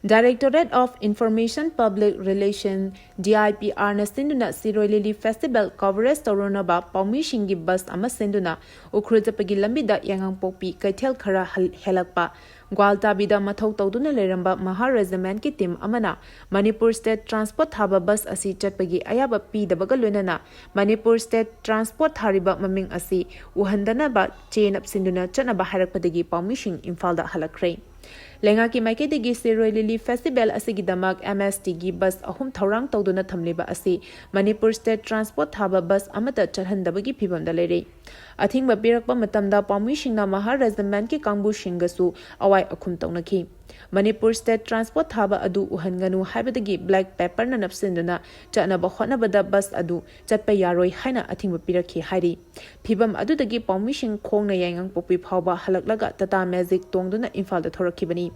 Directorate of Information Public Relation, D I P Rꯅ ꯁꯤꯟꯗꯨꯅ ꯁꯤꯔꯣꯏ ꯂꯤꯂꯤ ꯐꯦꯁꯇꯤꯚꯦꯜ ꯀꯣꯚꯔꯦꯖ ꯇꯧꯔꯨꯅꯕ ꯄꯥꯎꯃꯤꯁꯤꯡꯒꯤ ꯕꯁ ꯑꯃ ꯁꯤꯟꯗꯨꯅ ꯎꯈ꯭ꯔꯨꯜ ꯆꯠꯄꯒꯤ ꯂꯝꯕꯤꯗ ꯌꯥꯏꯉꯪꯄꯣꯛꯄꯤ ꯀꯩꯊꯦꯜ ꯈꯔ ꯍꯜ-, ꯍꯦꯜꯂꯛꯄ ꯒ꯭ꯋꯥꯜꯇꯥꯕꯤꯗ ꯃꯊꯧ ꯇꯧꯗꯨꯅ ꯂꯩꯔꯝꯕ ꯃꯍꯥ ꯔꯦꯖꯤꯃꯦꯟꯠꯀꯤ ꯇꯤꯝ ꯑꯃꯅ ꯃꯅꯤꯄꯨꯔ ꯁ꯭ꯇꯦꯠ ꯇ꯭ꯔꯥꯟꯁꯄꯣꯔꯠ ꯊꯥꯕ ꯕꯁ ꯑꯁꯤ ꯆꯠꯄꯒꯤ ꯑꯌꯥꯕ ꯄꯤꯗꯕꯒ ꯂꯣꯏꯅꯅ ꯃꯅꯤꯄꯨꯔ ꯁ꯭ꯇꯦꯠ ꯇ꯭ꯔꯥꯟꯁꯄꯣꯔꯠ ꯊꯥꯔꯤꯕ ꯃꯃꯤꯡ ꯑꯁꯤ ꯎꯍꯟꯗꯅꯕ ꯆꯦ ꯅꯞꯁꯤꯟꯗꯨꯅ ꯆꯠꯅꯕ ꯍꯥꯏꯔꯛꯄꯗꯒꯤ ꯄꯥꯎꯃꯤꯁꯤꯡ ꯏꯝꯐꯥꯜꯗ ꯍꯜꯂꯛꯈ꯭ꯔꯦ꯫ ꯂꯩꯉꯥꯛꯀꯤ ꯃꯥꯏꯀꯩꯗꯒꯤ ꯁꯤꯔꯣꯏ ꯂꯤꯂꯤ ꯐꯦꯁꯇꯤꯚꯦꯜ ꯑꯁꯤꯒꯤꯗꯃꯛ ꯑꯦꯝ ꯑꯦꯁ ꯇꯤꯒꯤ ꯕꯁ ꯑꯍꯨꯝ ꯊꯧꯔꯥꯡ ꯇꯧꯗꯨꯅ ꯊꯝꯂꯤꯕ ꯑꯁꯤ ꯃꯅꯤꯄꯨꯔ ꯁ꯭ꯇꯦꯠ ꯇ꯭ꯔꯥꯟꯁꯄꯣꯔꯠ ꯊꯥꯕ ꯕꯁ ꯑꯃꯠꯇ ꯆꯠꯍꯟꯗꯕꯒꯤ ꯐꯤꯚꯝꯗ ꯂꯩꯔꯦ꯫ ꯑꯊꯤꯡꯕ ꯄꯤꯔꯛꯄ ꯃꯇꯝꯗ ꯄꯥꯎꯃꯤꯁꯤꯡꯅ ꯃꯍꯥ ꯔꯦꯖꯤꯃꯦꯟꯠꯀꯤ ꯀꯥꯡꯕꯨꯁꯤꯡꯒꯁꯨ ꯑꯋꯥꯏ ꯑꯈꯨꯝ ꯇꯧꯅꯈꯤ꯫ ꯃꯅꯤꯄꯨꯔ ꯁ꯭ꯇꯦꯠ ꯇ꯭ꯔꯥꯟꯁꯄꯣꯔꯠ ꯊꯥꯕ ꯑꯗꯨ ꯎꯍꯟꯒꯅꯨ ꯍꯥꯏꯕꯗꯒꯤ ꯕ꯭ꯂꯦꯛ ꯄꯦꯄꯔꯅ ꯅꯞꯁꯤꯟꯗꯨꯅ ꯆꯠꯅꯕ ꯍꯣꯠꯅꯕꯗ ꯕꯁ ꯑꯗꯨ ꯆꯠꯄ ꯌꯥꯔꯣꯏ ꯍꯥꯏꯅ ꯑꯊꯤꯡꯕ ꯄꯤꯔꯛꯈꯤ ꯍꯥꯏꯔꯤ꯫ ꯐꯤꯚꯝ ꯑꯗꯨꯗꯒꯤ ꯄꯥꯎꯃꯤꯁꯤꯡ ꯈꯣꯡꯅ ꯌꯥꯏꯉꯪꯄꯣꯛꯄꯤ ꯐꯥꯎꯕ ꯍꯜꯂꯛꯂꯒ ꯇꯥꯇꯥ ꯃꯦꯖꯤꯛ ꯇꯣꯡꯗꯨꯅ ꯏꯝꯐꯥꯜꯗ ꯊꯣꯔꯛꯈꯤꯕꯅꯤ꯫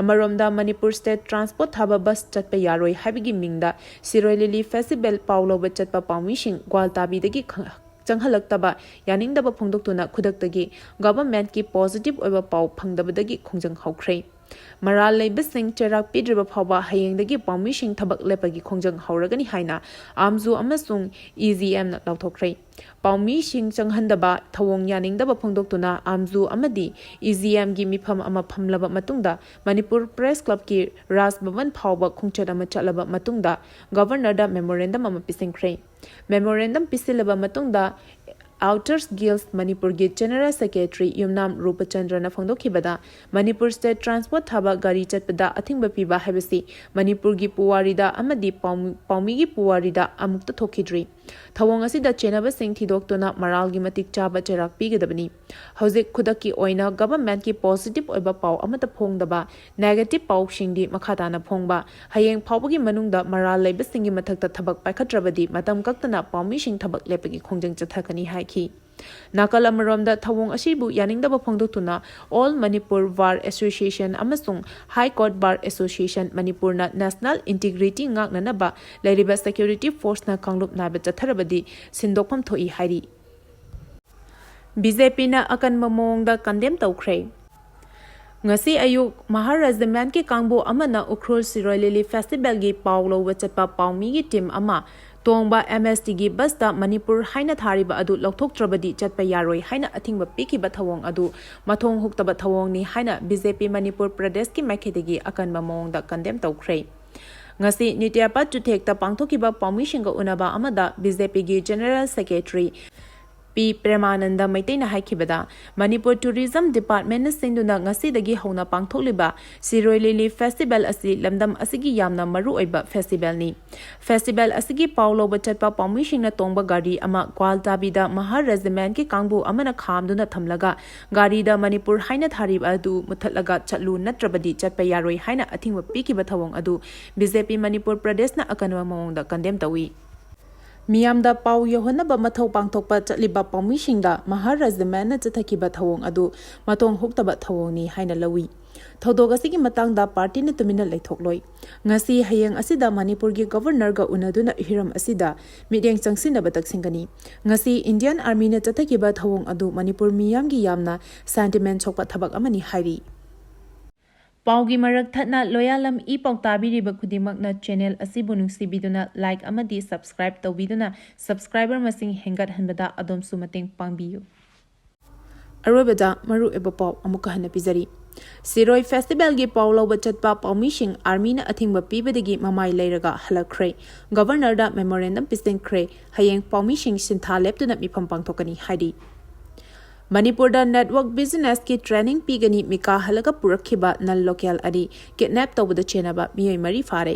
ꯑꯃꯔꯣꯝꯗ ꯃꯅꯤꯄꯨꯔ ꯁ꯭ꯇꯦꯠ ꯇ꯭ꯔꯥꯟꯁꯄꯣꯔꯠ ꯊꯥꯕ ꯕꯁ ꯆꯠꯄ ꯌꯥꯔꯣꯏ ꯍꯥꯏꯕꯒꯤ ꯃꯤꯡꯗ ꯁꯤꯔꯣꯏ ꯂꯤꯂꯤ ꯐꯦꯁꯇꯤꯚꯦꯜ ꯄꯥꯎ ꯂꯧꯕ ꯆꯠꯄ ꯄꯥꯎꯃꯤꯁꯤꯡ ꯒ꯭ꯋꯥꯜꯇꯥꯕꯤꯗꯒꯤ ꯈ-, ꯆꯪꯍꯜꯂꯛꯇꯕ ꯌꯥꯅꯤꯡꯗꯕ ꯐꯣꯡꯗꯣꯛꯇꯨꯅ ꯈꯨꯗꯛꯇꯒꯤ ꯒꯚꯔꯟꯃꯦꯟꯠꯀꯤ ꯄꯣꯖꯤꯇꯤꯚ ꯑꯣꯏꯕ ꯄꯥꯎ ꯐꯪꯗꯕꯗꯒꯤ ꯈꯣꯡꯖꯪ ꯍꯧꯈ꯭ꯔꯦ꯫ ꯃꯔꯥꯜ ꯂꯩꯕꯁꯤꯡ ꯆꯩꯔꯥꯛ ꯄꯤꯗ꯭ꯔꯤꯕ ꯐꯥꯎꯕ ꯍꯌꯦꯡꯗꯒꯤ ꯄꯥꯎꯃꯤꯁꯤꯡ ꯊꯕꯛ ꯂꯦꯞꯄꯒꯤ ꯈꯣꯡꯖꯪ ꯍꯧꯔꯒꯅꯤ ꯍꯥꯏꯅ ꯑꯥꯝꯖꯨ ꯑꯃꯁꯨꯡ ꯏ ꯖꯤ ꯑꯦꯝꯅ ꯂꯥꯎꯊꯣꯛꯈ꯭ꯔꯦ꯫ ꯄꯥꯎꯃꯤꯁꯤꯡ ꯆꯪꯍꯟꯗꯕ ꯊꯧꯑꯣꯡ ꯌꯥꯅꯤꯡꯗꯕ ꯐꯣꯡꯗꯣꯛꯇꯨꯅ ꯑꯥꯝꯖꯨ ꯑꯃꯗꯤ ꯏ ꯖꯤ ꯑꯦꯝꯒꯤ ꯃꯤꯐꯝ ꯑꯃ ꯐꯝꯂꯕ ꯃꯇꯨꯡꯗ ꯃꯅꯤꯄꯨꯔ ꯄ꯭ꯔꯦꯁ ꯀ꯭ꯂꯕꯀꯤ ꯔꯥꯖ ꯚꯕꯟ ꯐꯥꯎꯕ ꯈꯣꯡꯆꯠ ꯑꯃ ꯆꯠꯂꯕ ꯃꯇꯨꯡꯗ ꯒꯚꯔꯅꯔꯗ ꯃꯦꯃꯣꯔꯦꯟꯗꯝ ꯑꯃ ꯄꯤꯁꯤꯟꯈ꯭ꯔꯦ꯫ ꯃꯦꯃꯣꯔꯦꯟꯗꯝ ꯄꯤꯁꯤꯜꯂꯕ ꯃꯇꯨꯡꯗ ꯑꯥꯎꯇꯔꯁ ꯒꯤꯜꯁ ꯃꯅꯤꯄꯨꯔꯒꯤ ꯖꯦꯅꯔꯦꯜ ꯁꯦꯀ꯭ꯔꯦꯇꯔꯤ ꯌꯨꯝꯅꯥꯝ ꯔꯨꯄꯆꯟꯗ꯭ꯔꯅ ꯐꯣꯡꯗꯣꯛꯈꯤꯕꯗ, ꯃꯅꯤꯄꯨꯔ ꯁ꯭ꯇꯦꯠ ꯇ꯭ꯔꯥꯟꯁꯄꯣꯔꯠ ꯊꯥꯕ ꯒꯥꯔꯤ ꯆꯠꯄꯗ ꯑꯊꯤꯡꯕ ꯄꯤꯕ ꯍꯥꯏꯕꯁꯤ ꯃꯅꯤꯄꯨꯔꯒꯤ ꯄꯨꯋꯥꯔꯤꯗ ꯑꯃꯗꯤ ꯄꯥꯎꯃꯤ-, ꯄꯥꯎꯃꯤꯒꯤ ꯄꯨꯋꯥꯔꯤꯗ ꯑꯃꯨꯛꯇ ꯊꯣꯛꯈꯤꯗ꯭ꯔꯤ꯫ ꯊꯧꯑꯣꯡ ꯑꯁꯤꯗ ꯆꯦꯟꯅꯕꯁꯤꯡ ꯊꯤꯗꯣꯛꯇꯨꯅ ꯃꯔꯥꯜꯒꯤ ꯃꯇꯤꯛ ꯆꯥꯕ ꯆꯩꯔꯥꯛ ꯄꯤꯒꯗꯕꯅꯤ꯫ ꯍꯧꯖꯤꯛ ꯈꯨꯗꯛꯀꯤ ꯑꯣꯏꯅ ꯒꯚꯔꯟꯃꯦꯟꯠꯀꯤ ꯄꯣꯖꯤꯇꯤꯚ ꯑꯣꯏꯕ ꯄꯥꯎ ꯑꯃꯠꯇ ꯐꯣꯡꯗꯕ, ꯅꯦꯒꯦꯇꯤꯚ ꯄꯥꯎꯁꯤꯡꯗꯤ ꯃꯈꯥ ꯇꯥꯅ ꯐꯣꯡꯕ, ꯍꯌꯦꯡ ꯐꯥꯎꯕꯒꯤ ꯃꯅꯨꯡꯗ ꯃꯔꯥꯜ ꯂꯩꯕꯁꯤꯡꯒꯤ ꯃꯊꯛꯇ ꯊꯕꯛ ꯄꯥꯏꯈꯠꯇ꯭ꯔꯕꯗꯤ ꯃꯇꯝ ꯀꯛꯇꯅ ꯄꯥꯎꯃꯤꯁꯤꯡ ꯊꯕꯛ ꯂꯦꯞꯄꯒꯤ ꯈꯣꯡꯖꯪ ꯆꯠꯊꯒꯅꯤ ꯍꯥꯏꯈꯤ꯫ ꯅꯥꯀꯜ ꯑꯃꯔꯣꯝꯗ ꯊꯧꯑꯣꯡ ꯑꯁꯤꯕꯨ ꯌꯥꯅꯤꯡꯗꯕ ꯐꯣꯡꯗꯣꯛꯇꯨꯅ All Manipur Bar Association ꯑꯃꯁꯨꯡ High Court Bar Association ꯃꯅꯤꯄꯨꯔꯅ ꯅꯦꯁꯅꯦꯜ ꯏꯟꯇꯤꯒ꯭ꯔꯤꯇꯤ ꯉꯥꯛꯅꯅꯕ ꯂꯩꯔꯤꯕ ꯁꯦꯀ꯭ꯌꯨꯔꯤꯇꯤ ꯐꯣꯔꯁꯅ ꯀꯥꯡꯂꯨꯞ ꯅꯥꯏꯕ ꯆꯠꯊꯔꯕꯗꯤ ꯁꯤꯟꯗꯣꯛꯐꯝ ꯊꯣꯛꯏ ꯍꯥꯏꯔꯤ꯫ ꯕꯤ ꯖꯦ ꯄꯤꯅ ꯑꯀꯟꯕ ꯃꯑꯣꯡꯗ ꯀꯟꯗꯦꯝ ꯇꯧꯈ꯭ꯔꯦ꯫ ꯉꯁꯤ ꯑꯌꯨꯛ ꯃꯍꯥꯔꯥꯖ ꯃꯦꯟꯀꯤ ꯀꯥꯡꯕꯨ ꯑꯃꯅ ꯎꯈ꯭ꯔꯨꯜ ꯁꯤꯔꯣꯏ ꯂꯤꯂꯤ ꯐꯦꯁꯇꯤꯚꯦꯜꯒꯤ ꯄꯥꯎ ꯂꯧꯕ ꯆꯠꯄ ꯄꯥꯎꯃꯤꯒꯤ ꯇꯤꯝ ꯑꯃ ꯇꯣꯡꯕ ꯑꯦꯝ ꯑꯦꯁ ꯇꯤꯒꯤ ꯕꯁꯇ ꯃꯅꯤꯄꯨꯔ ꯍꯥꯏꯅ ꯊꯥꯔꯤꯕ ꯑꯗꯨ ꯂꯧꯊꯣꯛꯇ꯭ꯔꯕꯗꯤ ꯆꯠꯄ ꯌꯥꯔꯣꯏ ꯍꯥꯏꯅ ꯑꯊꯤꯡꯕ ꯄꯤꯈꯤꯕ ꯊꯧꯑꯣꯡ ꯑꯗꯨ ꯃꯊꯣꯡ ꯍꯨꯛꯇꯕ ꯊꯧꯑꯣꯡꯅꯤ ꯍꯥꯏꯅ ꯕꯤ ꯖꯦ ꯄꯤ ꯃꯅꯤꯄꯨꯔ ꯄ꯭ꯔꯗꯦꯁꯀꯤ ꯃꯥꯏꯀꯩꯗꯒꯤ ꯑꯀꯟꯕ ꯃꯑꯣꯡꯗ ꯀꯟꯗꯦꯝ ꯇꯧꯈ꯭ꯔꯦ꯫ ꯉꯁꯤ ꯅꯤꯇ꯭ꯌꯥꯄꯥꯠ ꯆꯨꯊꯦꯛꯇ ꯄꯥꯡꯊꯣꯛꯈꯤꯕ ꯄꯥꯎꯃꯤꯁꯤꯡꯒ ꯎꯅꯕ ꯑꯃꯗ ꯕꯤ ꯖꯦ ꯄꯤꯒꯤ ꯖꯦꯅꯔꯦꯜ ꯁꯦꯀ꯭ꯔꯦꯇꯔꯤ ꯄꯤ ꯄ꯭ꯔꯦꯃꯥꯅꯟꯗ ꯃꯩꯇꯩꯅ ꯍꯥꯏꯈꯤꯕꯗ, ꯃꯅꯤꯄꯨꯔ ꯇꯨꯔꯤꯖꯝ ꯗꯤꯄꯥꯔꯠꯃꯦꯟꯠꯅ ꯁꯤꯟꯗꯨꯅ ꯉꯁꯤꯗꯒꯤ ꯍꯧꯅ ꯄꯥꯡꯊꯣꯛꯂꯤꯕ ꯁꯤꯔꯣꯏ ꯂꯤꯂꯤ ꯐꯦꯁꯇꯤꯚꯦꯜ ꯑꯁꯤ ꯂꯝꯗꯝ ꯑꯁꯤꯒꯤ ꯌꯥꯝꯅ ꯃꯔꯨꯑꯣꯏꯕ ꯐꯦꯁꯇꯤꯚꯦꯜꯅꯤ꯫ ꯐꯦꯁꯇꯤꯚꯦꯜ ꯑꯁꯤꯒꯤ ꯄꯥꯎ ꯂꯧꯕ ꯆꯠꯄ ꯄꯥꯎꯃꯤꯁꯤꯡꯅ ꯇꯣꯡꯕ ꯒꯥꯔꯤ ꯑꯃ ꯒ꯭ꯋꯥꯜ ꯇꯥꯕꯤꯗ ꯃꯍꯥ ꯔꯦꯖꯤꯃꯦꯟꯠꯀꯤ ꯀꯥꯡꯕꯨ ꯑꯃꯅ ꯈꯥꯝꯗꯨꯅ ꯊꯝꯂꯒ ꯒꯥꯔꯤꯗ ꯃꯅꯤꯄꯨꯔ ꯍꯥꯏꯅ ꯊꯥꯔꯤꯕ ꯑꯗꯨ ꯃꯨꯊꯠꯂꯒ ꯆꯠꯂꯨ ꯅꯠꯇ꯭ꯔꯕꯗꯤ ꯆꯠꯄ ꯌꯥꯔꯣꯏ ꯍꯥꯏꯅ ꯑꯊꯤꯡꯕ ꯄꯤꯈꯤꯕ ꯊꯧꯑꯣꯡ ꯑꯗꯨ ꯕꯤ ꯖꯦ ꯄꯤ ꯃꯅꯤꯄꯨꯔ ꯄ꯭ꯔꯗꯦꯁꯅ ꯑꯀꯟꯕ ꯃꯑꯣꯡꯗ ꯀꯟꯗꯦꯝ ꯇꯧꯏ꯫ ꯃꯤꯌꯥꯝꯗ ꯄꯥꯎ ꯌꯧꯍꯟꯅꯕ ꯃꯊꯧ ꯄꯥꯡꯊꯣꯛꯄ ꯆꯠꯂꯤꯕ ꯄꯥꯎꯃꯤꯁꯤꯡꯗ ꯃꯍꯥ ꯔꯦꯖꯤꯃꯦꯟꯠꯅ ꯆꯠꯊꯈꯤꯕ ꯊꯧꯑꯣꯡ ꯑꯗꯨ ꯃꯊꯣꯡ ꯍꯨꯛꯇꯕ ꯊꯧꯑꯣꯡꯅꯤ ꯍꯥꯏꯅ ꯂꯧꯏ꯫ ꯊꯧꯗꯣꯛ ꯑꯁꯤꯒꯤ ꯃꯇꯥꯡꯗ ꯄꯥꯔꯇꯤꯅ ꯇꯨꯃꯤꯟꯅ ꯂꯩꯊꯣꯛꯂꯣꯏ꯫ ꯉꯁꯤ ꯍꯌꯦꯡ ꯑꯁꯤꯗ ꯃꯅꯤꯄꯨꯔꯒꯤ ꯒꯕꯔꯅꯔꯒ ꯎꯅꯗꯨꯅ ꯍꯤꯔꯝ ꯑꯁꯤꯗ ꯃꯤꯠꯌꯦꯡ ꯆꯪꯁꯤꯟꯅꯕ ꯇꯛꯁꯤꯟꯒꯅꯤ꯫ ꯉꯁꯤ ꯏꯟꯗꯤꯌꯟ ꯑꯥꯔꯃꯤꯅ ꯆꯠꯊꯈꯤꯕ ꯊꯧꯑꯣꯡ ꯑꯗꯨ ꯃꯅꯤꯄꯨꯔ ꯃꯤꯌꯥꯝꯒꯤ ꯌꯥꯝꯅ ꯁꯦꯟꯇꯤꯃꯦꯟꯠ ꯁꯣꯛꯄ ꯊꯕꯛ ꯑꯃꯅꯤ ꯍꯥꯏꯔꯤ꯫ ꯄꯥꯎꯒꯤ ꯃꯔꯛ ꯊꯠꯅ ꯂꯣꯌꯥꯂꯝ ꯏ ꯄꯥꯎ ꯇꯥꯕꯤꯔꯤꯕ ꯈꯨꯗꯤꯡꯃꯛꯅ ꯆꯦꯅꯦꯜ ꯑꯁꯤꯕꯨ ꯅꯨꯡꯁꯤꯕꯤꯗꯨꯅ ꯂꯥꯏꯛ ꯑꯃꯗꯤ ꯁꯕꯁꯀ꯭ꯔꯥꯏꯕ ꯇꯧꯕꯤꯗꯨꯅ ꯁꯕꯁꯀ꯭ꯔꯥꯏꯕꯔ ꯃꯁꯤꯡ ꯍꯦꯟꯒꯠꯍꯟꯕꯗ ꯑꯗꯣꯝꯁꯨ ꯃꯇꯦꯡ ꯄꯥꯡꯕꯤꯌꯨ꯫ ꯑꯔꯣꯏꯕꯗ ꯃꯔꯨꯑꯣꯏꯕ ꯄꯥꯎ ꯑꯃꯨꯛꯀ ꯍꯟꯅ ꯄꯤꯖꯔꯤ꯫ ꯁꯤꯔꯣꯏ ꯐꯦꯁꯇꯤꯚꯦꯜꯒꯤ ꯄꯥꯎ ꯂꯧꯕ ꯆꯠꯄ ꯄꯥꯎꯃꯤꯁꯤꯡ ꯑꯥꯔꯃꯤꯅ ꯑꯊꯤꯡꯕ ꯄꯤꯕꯗꯒꯤ ꯃꯃꯥꯏ ꯂꯩꯔꯒ ꯍꯜꯂꯛꯈ꯭ꯔꯦ꯫ ꯒꯕꯔꯅꯔꯗ ꯃꯦꯃꯣꯔꯦꯟꯗꯝ ꯄꯤꯁꯤꯟꯈ꯭ꯔꯦ꯫ ꯍꯌꯦꯡ ꯄꯥꯎꯃꯤꯁꯤꯡ ꯁꯤꯟꯊꯥ ꯂꯦꯞꯇꯨꯅ ꯃꯤꯐꯝ ꯄꯥꯡꯊꯣꯛꯀꯅꯤ ꯍꯥꯏꯔꯤ꯫ ꯃꯅꯤꯄꯨꯔꯗ ꯅꯦꯠꯋꯔꯛ ꯕꯤꯖꯤꯅꯦꯁꯀꯤ ꯇ꯭ꯔꯦꯅꯤꯡ ꯄꯤꯒꯅꯤ ꯃꯤꯀꯥ ꯍꯜꯂꯒ ꯄꯨꯔꯛꯈꯤꯕ ꯅꯟ ꯂꯣꯀꯦꯜ ꯑꯅꯤ ꯀꯤꯗꯅꯦꯞ ꯇꯧꯕꯗ ꯆꯦꯟꯅꯕ ꯃꯤꯑꯣꯏ ꯃꯔꯤ ꯐꯥꯔꯦ꯫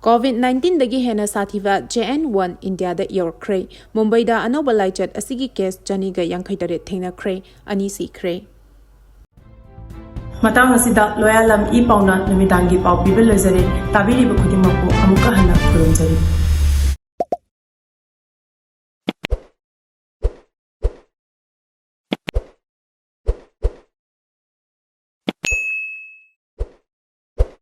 ꯀꯣꯚꯤꯗ ꯅꯥꯏꯟꯇꯤꯟꯗꯒꯤ ꯍꯦꯟꯅ ꯁꯥꯊꯤꯕ ꯖꯦ ꯑꯦꯟ ꯋꯥꯟ ꯏꯟꯗꯤꯌꯥꯗ ꯌꯧꯔꯛꯈ꯭ꯔꯦ꯫ ꯃꯨꯝꯕꯩꯗ ꯑꯅꯧꯕ ꯂꯥꯏꯆꯠ ꯑꯁꯤꯒꯤ ꯀꯦꯁ ꯆꯅꯤꯒ ꯌꯥꯡꯈꯩ ꯇꯔꯦꯠ ꯊꯦꯡꯅꯈ꯭ꯔꯦ, ꯑꯅꯤ ꯁꯤꯈ꯭ꯔꯦ꯫ ꯃꯇꯥꯡ ꯑꯁꯤꯗ ꯂꯣꯌꯥꯂꯝ ꯏ ꯄꯥꯎꯅ ꯅꯨꯃꯤꯗꯥꯡꯒꯤ ꯄꯥꯎ ꯄꯤꯕ ꯂꯣꯏꯖꯔꯦ꯫ ꯇꯥꯕꯤꯔꯤꯕ ꯈꯨꯗꯤꯡꯃꯛꯄꯨ ꯑꯃꯨꯛꯀ ꯍꯟꯅ ꯈꯨꯔꯨꯝꯖꯔꯤ꯫